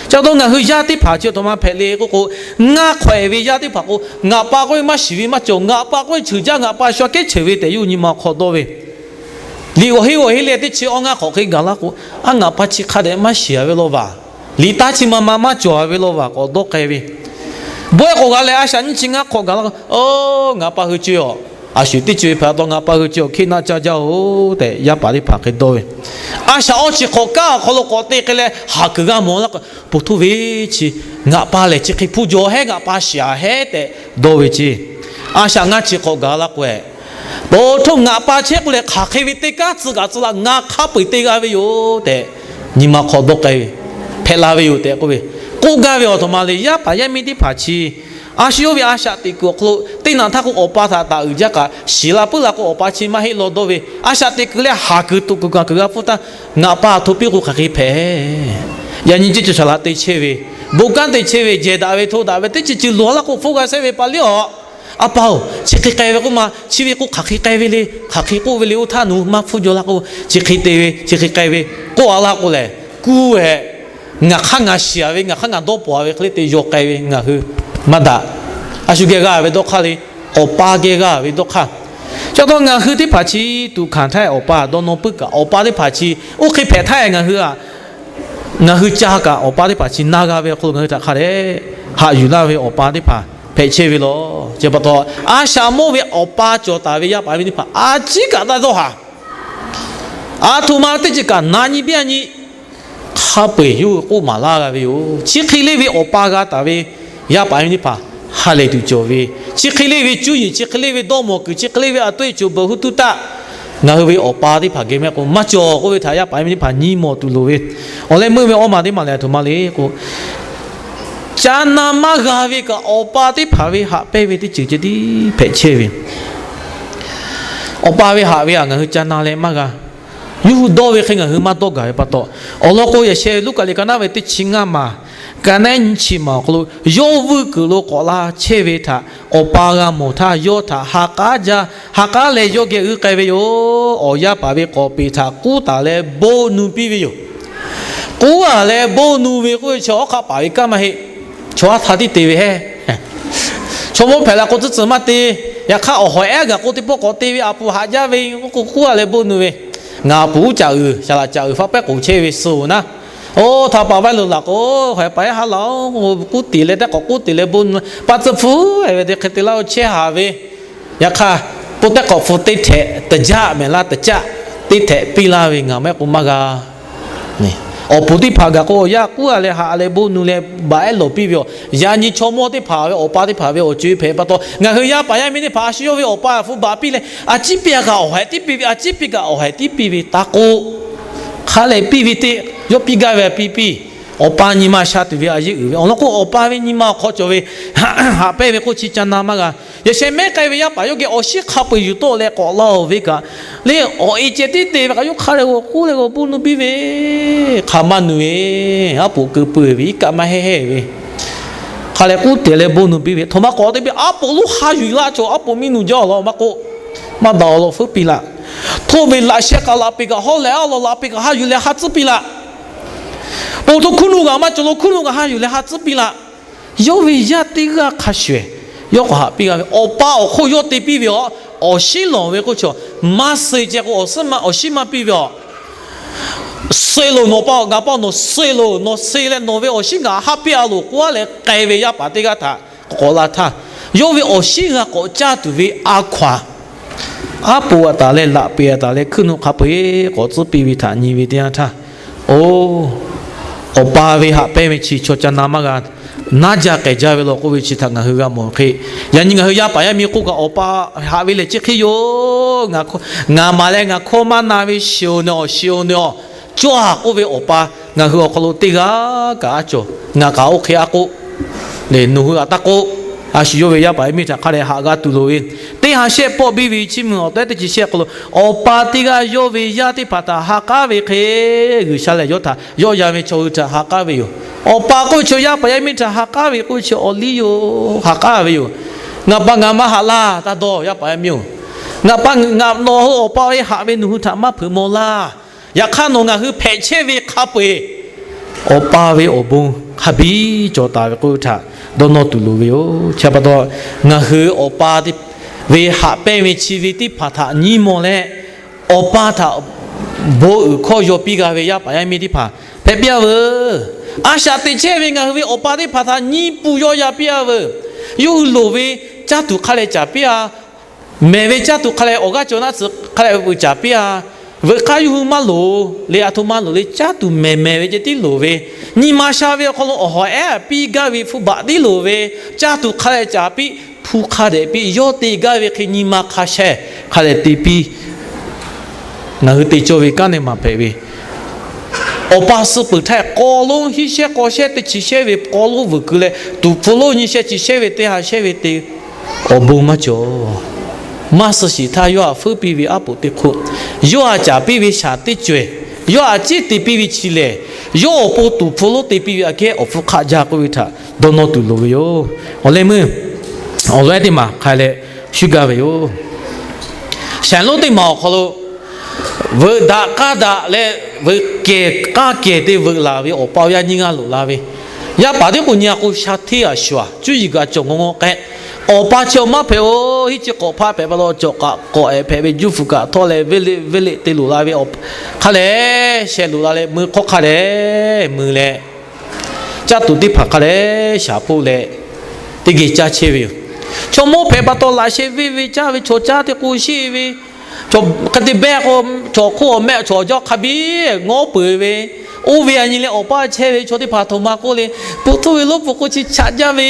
Ca taw ngaˬ hui yaˇ teˇ hpaˍ chi htoꞈ ma hpehꞈ le k'oˆ k'o, ngaˇ hk'awꞈ e ve yaˇ teˇ hpaˍ k'o, ngaˬ pa k'oˆ ve maˇ shiˍ ve maˇ cawˬ, ngaˬ pa k'oˆ ve cheuˬ jaˇ, ngaˬ pa shu aꞈ kehˉ cheuˬ ve tehꞈ yawˇ nyi ma awˬ hk'aw dawˇ ve. Liꞈ g'awˬ heˆ g'awˬ heˆ leh teˇ chi awˇ ngaˇ hk'awꞈ hk'e gaˬ laˇ k'o, a, ngaˬ pa chi hk'a dehꞈ maˇ shiˍ a ve law vaˬ, liꞈ taˇ chi ma ma maˇ cawˬ a ve law vaˬ k'awꞈ dawˇ k'ai ve. Bawehˇ k'awꞈ g'a leh a shaꞈ nyiˇ chi ngaˇ hk'awꞈ gaˬ laˇ k'o, oˬ, ngaˬ pa hui ceh-oˬ, a shu teˇ ceuˬ hpehꞈ taw ngaˬ pa hui ceh-oˬ, hk'e naˆ caˇ jaˇ-oˬ tehꞈ yaˇ paˍ teˇ hpaˍ hk'e dawˇ ve. A shaꞈ awˇ chi hk'awꞈ kaˉ awˬ hk'aw lo k'awꞈ te k'ai leh haˍ kuiˬ g'a mawˬ laˇ k'o, po htoˇ ve chi ngaˬ pa lehˬ chi hk'e hpuˇ jaw hehˉ, ngaˬ pa shiˍ a hehˉ tehꞈ dawˇ ve ceˇ. A shaꞈ ngaˇ chi hk'awꞈ gaˬ laˇ k'o, po htoˇ ngaˬ pa chehˇ k'oˆ leh hk'aˬ hk'e ve teˇ kanˉ tcuh kaꞈ tcuh la, ngaˬ hk'a peu-eˬ te g'a ve yoˬ tehꞈ nyi ma hk'aw dawˇ k'ai ve, hpehꞈ la ve yoˬ tehꞈ k'oˆ ve. K'oˆ gaˇ ve awˬ htoꞈ ma le, yaˇ paˍ yaˇ miˇ teˇ hpaˍ chi a shu yawˇ ve a shaꞈ teꞈ kuiˬ awˬ hk'aw lo teˇ naꞈ htaˇ k'o, awˬ pa htaꞈ taˍ uiˍ jaˇ kaꞈ, shiˍ la puiˉ la k'o, awˬ pa chi maˇ heˆ law dawˇ ve, a shaꞈ teꞈ kuiˬ leh haˍ kuiˬ tuꞈ kuiˬ kaˬ kuiˬ g'a hpfuhˇ htaˇ, ngaˬ pa htoꞈ piˇ k'o hk'aˬ hk'e hpehꞈ. Yaꞈ nyi ceˇ cawˬ shaˍ laꞈ te chehˇ ve, bon kanˉ te chehˇ ve, jehˬ daꞈ ve hto daꞈ ve teˇ ceuˬ ceuˬ loˬ a laˇ k'o, hpfuhˇ g'a shehˇ ve pa liˇ-aˬ. A pa-oˬ, chi hk'e k'ai ve k'oˆ ma, chi ve k'o hk'aˬ hk'e k'ai ve le, hk'aˬ hk'e k'oˆ ve le, oˇ htaˇ nawˬ hui maˇ hpfuhˇ jaw laˇ k'o, chi hk'e te ve, chi hk'e k'ai ve k'oˆ a laˇ k'o lehˬ, kuˇ hehꞈ, ngaˬ hk'aˇ ngaˬ shiˍ a ve, ngaˬ hk'aˇ ngaˬ dawˇ paw a ve hk'e le te yaw k'ai ve ngaˬ hui maˇ daꞈ. A shu geh g'a ve dawˇ hk'aˇ le, awˬ pa geh g'a ve dawˇ hk'aˇ. Ca taw ngaˬ hui teˇ hpaˍ chi tuꞈ hkanˍ htaˇ awˬ pa dawˇ nawˇ puiˉ kaꞈ, awˬ pa teˇ hpaˍ chi oˇ hk'e hpehꞈ htaˇ ngaˬ hui a ngaˬ hui ca kaꞈ awˬ pa teˇ hpaˍ chi na g'a ve awˬ hk'aw lo ngaˬ hui htaꞈ hk'a dehꞈ haꞈ yuˬ laˇ ve awˬ pa teˇ hpaˍ hpehꞈ chehˇ ve law. Chi pa taw, a shaꞈ mawˇ ve awˬ pa cawˬ taˍ ve yaˇ paˍ yaˇ miˇ teˇ hpaˍ a ciˉ kaꞈ taˇ dawˇ haˍ. A htoꞈ ma teˇ ceuˬ kaꞈ na nyi piˇ a nyi, hk'a peu-eˬ yawˇ hui k'oˆ maˍ laˇ g'a ve yoˬ. Chi hk'e le ve awˬ pa g'a taˍ ve yaˇ paˍ yaˇ miˇ teˇ hpaˍ ha lehˬ tuˬ cawˬ ve, chi hk'e le ve cuˇ yiˍ, chi hk'e le ve dawˇ mawˬ kuiˬ, chi hk'e le ve a toˇ e cawˬ beuꞈ hu tuˇ taˆ, ngaˬ hui ve awˬ pa teˇ hpaˍ geh mehˆ k'o maˇ cawˬ k'oˆ ve htaꞈ yaˇ paˍ yaˇ miˇ teˇ hpaˍ nyi mawˬ tuˬ loˍ ve. Awˬ leh meuˇ ve awˇ ma teˇ maˬ lehˬ a htoꞈ ma le k'o, ca na maˇ g'a ve kaꞈ awˬ pa teˇ hpaˍ ve haꞈ pehnˇ ve teˇ ceuˬ ceh tiˉ hpehꞈ chehˇ ve. Awˬ pa ve haꞈ ve htaꞈ ngaˬ hui ca na leh maˇ g'a. Yawˇ hui dawˇ ve hk'e ngaˬ hui maˇ dawˇ gaˬ ve pa taw, awˬ lawn k'o, yaꞈ sheh Luˉkaꞈ liꞈ ka naˉ ve teˇ chi ngaˇ maˬ, ka naˉ nyiˇ chi maˬ awˬ hk'aw lo, yawˇ vuiˇ kuiˬ lo k'awꞈ la chehˇ ve htaꞈ awˬ pa g'a mawˬ htaˇ, yawˇ htaꞈ ha k'aˉ jaˇ, ha k'aˉ leh yawˇ geh g'uiˇ k'ai ve yoˬ. Awˬ yaˇ paˍ ve k'awˍ peˍ htaꞈ k'uˉ taˍ leh bon nu piˇ ve yoˬ. K'uˉ a leh bon nu ve k'oˆ ve chaw hawˉ hk'aˆ paˍ ve kanˉ maˇ heˆ. Chaw haˉ htaˇ tiˉ te ve hehˉ. Chaw mawˇ hpehꞈ la k'o tcuhˉ tcuhˬ maˇ te. Yaꞈ hk'aˇ awˬ hawˍ ehˉ gaˬ k'o teˇ pawˆ k'awꞈ te ve, a pu haꞈ jaˇ ve k'oˆ k'o, k'uˉ a leh bon nu ve. Ngaˬ a pu uˉ caꞈ uiˍ, saˍ laꞈ caꞈ uiˍ faˉ pehˉ k'oˍ chehˇ ve suh-oˬ naˉ, Oˇ htaꞈ paˍ vaˇ lo laˬ k'o, hk'aˬ hk'e paˍ yaˇ ha laˬ-oˬ, k'oˆ tiˍ leh teˇ k'awꞈ k'oˆ tiˍ leh bon, paˇ tcuhˇ hpfuhˇ-e ve te hk'e te laˇ-oˬ chehˇ haˍ ve. Yaꞈ hk'aˇ, k'oˆ teˇ hk'awꞈ hpu teˇ htehꞈ taˍ jaˇ mehˍ laˇ, taˍ caˆ teˇ htehꞈ piˇ laˇ ve ngaˬ maˇ heˆ k'o maˇ g'a. Awˬ puˍ teˇ hpaˍ gaˬ k'o, awˬ yanˇ k'uˉ-a leh haꞈ leh bon nu leh baꞈ ehˉ lawˬ piˇ ve yoˬ. Yaꞈ nyi chaw mawˇ teˇ hpaˍ ve awˬ pa teˇ hpaˍ ve awˬ co-e hpehꞈ pa taw, ngaˬ hui yaˇ paˍ yaˇ miˇ teˇ hpaˍ a shu yawˇ ve awˬ pa hpu baꞈ piˇ leh, a ciˉ piˇ a kaꞈ awˬ haiˬ tiˉ piˇ ve, a ciˉ piˇ kaꞈ awˬ haiˬ tiˉ piˇ ve taˇ k'oˆ. Hk'a lehˬ piˇ ve teˇ yawˇ piˇ gaˇ ve a piˇ piˇ. Awˬ pa nyi ma sha tuˬ ve a yeˇ uiˍ ve awˬ lawn k'o, awˬ pa ve nyi ma awˬ hk'aw cawˬ ve haꞈ pehnˇ ve k'oˆ chi ca na maˇ g'a. Yaꞈ sheh mehˉ k'ai ve yaˇ paˍ yawˇ geh awˬ shiˉ hk'a peu-eˬ yuˬ tawˆ leh k'awꞈ laˇ-oˬ ve kaꞈ, le awˬ e ceh tiˉ te ve kaꞈ yawˇ hk'a leh g'aw k'oˆ leh g'aw bon nu piˇ ve, hk'aˬ maˇ nu ve, aˉ poꞈ keu peu-eˬ ve iˉ kaˆ maˇ heˆ heˆ ve, hk'a leh k'oˆ te leh bon nu piˇ ve, htoꞈ ma k'awꞈ te piˇ, aˉ poꞈ lonˉ ha yuˬ laˇ cawˬ, aˉ poꞈ miˇ nu jaˇ awˬ lawn maˇ k'oˆ, maˇ daꞈ awˬ lawn feuˉ piˇ laˇ. Htoˇ ve laꞈ sheh k'aꞈ laꞈ peꞈ kaꞈ hawˉ leh awˬ lawn laꞈ peꞈ kaꞈ ha yuˬ leh ha tcuhˉ piˇ laˇ. Poˬ htoˇ hkuˇ nu kaꞈ maˇ cawˬ lo hkuˇ nu kaꞈ ha yuˬ leh ha tcuhˉ piˇ laˇ. Yawˇ ve yaˇ teˇ g'aˇ hk'a shuˍ-ehˍ, yawˇ k'awꞈ haꞈ piˇ g'a ve, awˬ pa awˬ hk'oˆ yawˇ te piˇ ve awˬ, awˬ shiˉ lawˬ ve k'oˆ chi, maˇ suh ceh k'o awˬ shiˉ maˇ piˇ ve awˬ, suh loˬ nawˬ pa awˬ, ngaˬ pa nawˬ suh loˬ, nawˬ suh leh nawˬ ve awˬ shiˉ ngaˬ haˆ piˇ-a loˬ k'oˆ-a leh k'ai ve yaˇ paˍ teˇ g'aˇ htaꞈ k'awꞈ k'awꞈ la htaˇ, yawˇ ve awˬ shiˉ g'a k'awꞈ caˇ tuˬ ve a hkaw-aˬ, aˉ poꞈ a taˍ leh laꞈ peꞈ a taˍ leh hkuiˇ nu hk'a peu-eˬ k'awꞈ tcuhˉ piˇ ve htaꞈ nyi ve teˇ yanˇ htaˇ, oˬ, awˬ pa ve haꞈ pehnˇ ve chi chaw ca na maˇ g'a, naˉ jaˇ k'ehˬ jaˇ ve law k'oˆ ve chi htaꞈ ngaˬ hui g'a mawˬ hk'e, yaꞈ nyi ngaˬ hui yaˇ paˍ yaˇ miˇ k'oˆ kaꞈ awˬ pa haꞈ ve lehˬ chi hk'e yoˬ. Ngaˬ maˍ leh ngaˬ hkawˇ maˇ na ve shiˍ-oˬ ne awˬ shiˍ-oˬ ne awˬ, cawˇ-a k'oˆ ve awˬ pa ngaˬ hui awˬ hk'aw lo teˇ g'aˇ kaꞈ a cawˬ. Ngaˬ kaꞈ oˇ hk'e a k'oˆ lehˬ, nawˬ hui a taˇ k'oˆ. A shu yawˇ ve yaˇ paˍ yaˇ miˇ htaꞈ hk'a dehꞈ haꞈ g'a tuˬ loˍ ve, teˇ ha shehˆ pawˆ biˇ ve Chiˇ mvuh awˬ tehˉ teˇ chi shehˆ hk'aw lo, awˬ pa teˇ g'aˇ yawˇ ve yaˇ teˇ hpaˍ htaꞈ ha k'aˉ ve hk'e, G'uiˬsha lehˬ yawˇ htaꞈ yawˆ yan ve chaw hui htaꞈ ha k'aˉ ve yoˬ. Awˬ pa k'oˆ ve chaw yaˇ paˍ yaˇ miˇ htaꞈ ha k'aˉ ve k'oˆ ve chi awˬ liˇ yoˬ. Ha k'aˉ ve yoˬ. Ngaˬ pa ngaˬ ma haꞈ laˇ taˇ dawˇ, yaˇ paˍ yaˇ miˇ-oˬ. Ngaˬ pa ngaˬ nawˬ hui awˬ pa ve haꞈ ve nawˬ hui htaꞈ maˇ hpeuꞈ maw laˇ. Yaꞈ hk'aˇ nawˬ ngaˬ hui hpehꞈ chehˇ ve hk'a peu-eˬ, awˬ pa ve awˬ bon hk'a biˇ cawˬ taˍ ve k'oˆ ve htaꞈ dawˇ nawˇ tuˬ loˍ ve yoˬ. Chi pa taw, ngaˬ hui awˬ pa ve haꞈ pehnˇ ve chi ve teˇ hpaˍ htaꞈ nyi mawˬ leh, awˬ pa htaꞈ bon uiˍ hkawˇ yaw piˇ g'a ve yaˇ paˍ yaˇ miˇ teˇ hpaˍ hpehꞈ piˇ-a veuˬ. A shaꞈ teꞈ chehˇ ve ngaˬ hui ve awˬ pa teˇ hpaˍ htaꞈ nyi pun yaw ya piˇ-a veuˬ. Yawˇ hui loˍ ve caˇ tuˬ hk'a leh caˍ piˇ-a. Mehˬ ve caˇ tuˬ hk'a leh awˬ g'aˇ cawˬ naˆ tcuh hk'a leh veuꞈ caˍ piˇ-a. Veuꞈ k'aˇ yawˇ hui maˇ loˍ le, a htoꞈ ma loˍ le, caˇ tuˬ mehˬ mehˬ ve ceh tiˉ loˍ ve, nyi ma sha ve awˬ hk'aw lo awˬ hawˍ ehˉ piˇ gaˇ ve hpu baꞈ tiˉ loˍ ve, caˇ tuˬ hk'a leh caˍ piˇ, hpu hk'a dehꞈ piˇ, yawˇ te gaˇ ve hk'e nyi ma hk'a sheh hk'a leh te piˇ. Ngaˬ hui te cawˇ ve kanˉ neˇ maˬ hpehꞈ ve, awˬ pa suh peuˬ htaˇ k'aw lonˉ hiˉ shehˇ k'aw shehˇ teˇ chi shehˇ ve k'aw lonˉ veuꞈ keu leh, tuˍ hpfuh lonˉ nyi shehˇ chi shehˇ ve teˇ ha shehˇ ve te awˬ bon maˇ cawˬ. Maˇ suh shiˍ htaˇ yawˇ htaꞈ feuˉ piˇ ve aˉ poꞈ teˇ hk'oˆ, yawˇ htaꞈ caˍ piˇ ve shaˍ teˇ cawehˬ, yawˇ htaꞈ ciˉ te piˇ ve chi lehˬ, yawˇ awˬ pon tuˍ hpfuh lonˉ te piˇ ve aꞈ kehˉ awˬ hpfuhˇ hk'aˆ jaˇ k'oˆ ve htaꞈ dawˇ nawˇ tuˬ loˍ ve yoˬ. Awˬ leh meuˇ awˬ lawn ehˉ teˇ maˬ hk'a leh shuˉ gaˇ ve yoˬ. Shaˍ lonˉ teˇ maˬ awˬ hk'aw lo veuꞈ daꞈ k'aˇ daꞈ leh veuꞈ kehˬ k'aˇ kehˬ te veuꞈ laˬ ve awˬ pa awˬ yaˇ nyiˇ g'aˇ loꞈ la ve, yaˇ paˍ tiˉ k'o nyi a k'o sha hteˇ a shuˍ a cuˇ yiˍ kaꞈ cawˬ ngaw ngaw k'ai. Awˬ pa chi awˬ maˇ hpehꞈ-oˬ, hiˉ chi k'awꞈ hpaˇ hpehꞈ pa taw cawˬ k'aꞈ k'awꞈ ehˍ hpehꞈ ve juˇ fuˍ kaꞈ htawˇ leh venˇ leˆ venˇ leˆ te loꞈ la ve awˬ hk'a leh sheh loꞈ la leh mui hk'awˇ hk'a dehꞈ mui leh, caˇ tuˬ teˇ hpaˍ hk'a dehꞈ shaˍ hpoˆ leh teˇ geh caˇ chehˇ ve yoˬ. Chaw mawˇ hpehꞈ pa taw laꞈ sheh venˇ ve caˇ ve chaw caˇ teˇ k'o sheˆ ve, hk'e te behˇ k'o, chaw hk'oˆ awˬ mehˆ chaw jaˇ hk'a biˇ ngawˉ peuˬ ve, oˇ ve a nyi leh awˬ pa chehˇ ve chaw teˇ hpaˍ htoꞈ ma k'oˆ le, pu htoˇ ve lonˉ pu k'o chi chaꞈ jaˇ ve,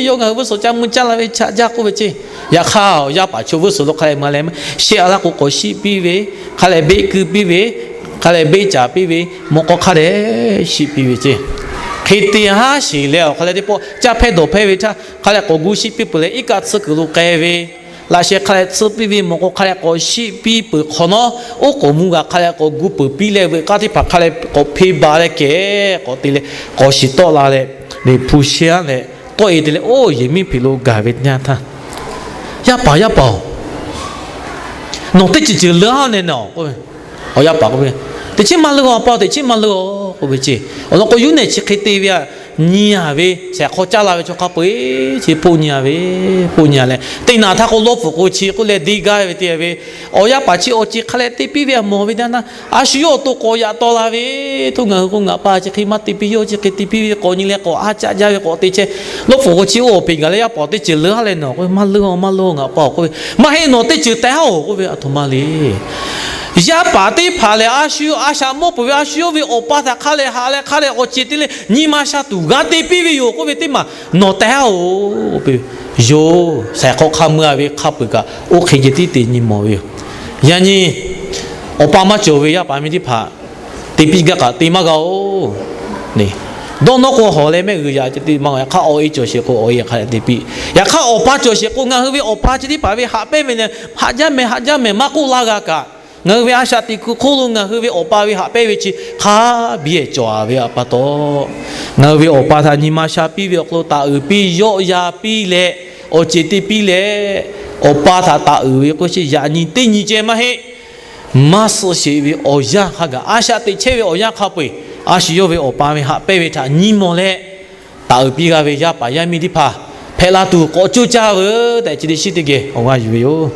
yawˇ ngaˬ hui vuˇ suhˍ ca mui caˇ la ve chaꞈ jaˇ k'oˆ ve ceˇ. Yaꞈ hk'aˇ yaˇ paˍ chaw vuˇ suhˍ lo hk'a leh mui leh, shehˆ a laˇ k'o k'awꞈ shiˆ piˇ ve, hk'a leh beˆ keu piˇ ve, hk'a leh beˆ caˍ piˇ ve, mawꞈ k'aw hk'a dehꞈ shiˆ piˇ ve ceˇ. Hk'e te haˉ sheˍ leh awˬ hk'a leh teˇ pawˆ caˇ hpehˇ dawˬ hpehˇ ve htaˇ hk'a leh k'awꞈ gu shiˆ piˇ peuˬ leh iˉ kaˆ tsuhˇ kuiˬ lo k'ai ve, laꞈ sheh hk'a leh tsuhˇ piˇ ve, mawꞈ k'aw hk'a leh k'awꞈ shiˆ piˇ peuˬ hk'awꞈ nawˉ, oˉ k'oˍ mvuh g'a hk'a leh k'awꞈ gu peuˬ piˇ leh veuꞈ k'aˇ teˇ hpaˍ hk'a leh k'awꞈ hpeˇ ba leh kehˬ k'awꞈ te leh k'awꞈ shiˍ tawˆ la leh, leꞈ hpu shehˇ aˉ leh tawˆ e te leh oˇ yehˬ miˉ hpeꞈ lo gaˬ ve teˇ yanˇ htaˇ, Yaˇ paˍ, yaˇ paˍ-oˬ, nawˬ teˇ ceuˬ ceuˬ leuˉ-a neh naˬ-oˬ k'oˆ ve. Awˬ yaˇ paˍ k'oˆ ve, Teꞈ chiˉ maˇ leuˉ-a, pa-oˬ, teꞈ chiˉ maˇ leuˉ-a k'oˆ ve ceˇ. Awˬ lawn k'o, yuˇ nehˬ chi hk'e te ve a, nyi-a ve shehˍ hk'aw caˇ la ve chaw hk'a peu-eˬ chi hpoˆ nyi-a ve, hpoˆ nyi-a leh, teˇ naꞈ htaˇ k'o lawˇ pfuhˍ k'o chi k'oˆ leh deˇ gaˇ ve te ve, awˬ yaˇ paˍ chi awˬ ceˬ hk'a leh te piˇ ve a mawˬ ve teˇ naˇ, a shu yawˇ awˬ to k'awꞈ yaꞈ taw la ve, htawˇ ngaˬ hui k'o ngaˬ pa chi hk'e maˇ te piˇ, yawˇ chi hk'e te piˇ ve k'awꞈ nyi leh k'awꞈ a caˆ jaˇ ve k'awꞈ te chehˇ. Lawˇ pfuhˍ k'o chi oˇ awˬ peꞈ gaˬ leh yaˇ paˍ teˇ ceuˬ leuˉ-a leh nawˬ k'o maˇ leuˉ-a, maˇ leuˉ-a ngaˬ pa-oˬ k'oˆ ve, maˇ heˆ nawˬ teˇ ceuˬ tehꞈ-a-oˬ k'oˆ ve, aˬ htoꞈ ma le. Yaˇ paˍ teˇ hpaˍ lehˬ, a shu a shaꞈ mawˇ peuˬ ve a shu yawˇ ve awˬ pa htaꞈ hk'a leh haꞈ leh hk'a leh awˬ ceˬ te leh nyi ma sha tuˬ g'a te piˇ ve yoˬ k'oˆ ve teˇ maˬ nawˬ tehꞈ-a-oˬ k'oˆ ve yoˬ. Shehˍ hk'aw hk'a mui-a ve hk'a peu-eˬ kaꞈ oˇ hk'e ceh tiˉ te nyi mawˬ ve yoˬ. Yaꞈ nyi awˬ pa maˇ cawˬ ve yaˇ paˍ miˇ teˇ hpaˍ te piˇ gaˇ kaꞈ te maˇ g'a-oˬ. Dawˇ nawˉ k'o hawˬ leh mehˆ g'uiˬ yaꞈ te maˇ g'a. Yaꞈ hk'aˇ awˬ e cawˬ sheˍ k'o awˬ e hk'a leh te piˇ. Yaꞈ hk'aˇ awˬ pa cawˬ sheˍ k'o ngaˬ hui ve awˬ pa chi teˇ hpaˍ ve haꞈ pehnˇ ve lehˬ, haꞈ jaˇ mehˍ haꞈ jaˇ mehˍ maˇ k'oˆ laˇ g'a kaꞈ, ngaˬ hui ve a shaꞈ teꞈ kuiˬ hk'oˆ lo ngaˬ hui ve awˬ pa ve haꞈ pehnˇ ve chi hk'a biˇ cawˬ-a ve pa taw, ngaˬ hui ve awˬ pa htaꞈ nyi ma sha piˇ ve awˬ hk'aw lo taˍ uiˍ piˇ, yawˆ yan piˇ leh, awˬ ceˬ te piˇ leh, awˬ pa htaꞈ taˍ uiˍ ve k'o chi yaꞈ nyi teˇ nyi ceh maˇ heˆ. Maˇ suh sheˍ ve awˬ yanˇ hk'a gaˬ, a shaꞈ teꞈ chehˇ ve awˬ yanˇ hk'a peu-eˬ, a shu yawˇ ve awˬ pa ve haꞈ pehnˇ ve htaꞈ nyi mawˬ leh, taˍ uiˍ piˇ g'a ve yaˇ paˍ yaˇ miˇ teˇ hpaˍ hpehꞈ la tuˬ k'awꞈ coˇ caˇ veuˬ tehꞈ chi teˇ shiˉ teˇ geh awˬ g'aˇ yuˬ ve yoˬ.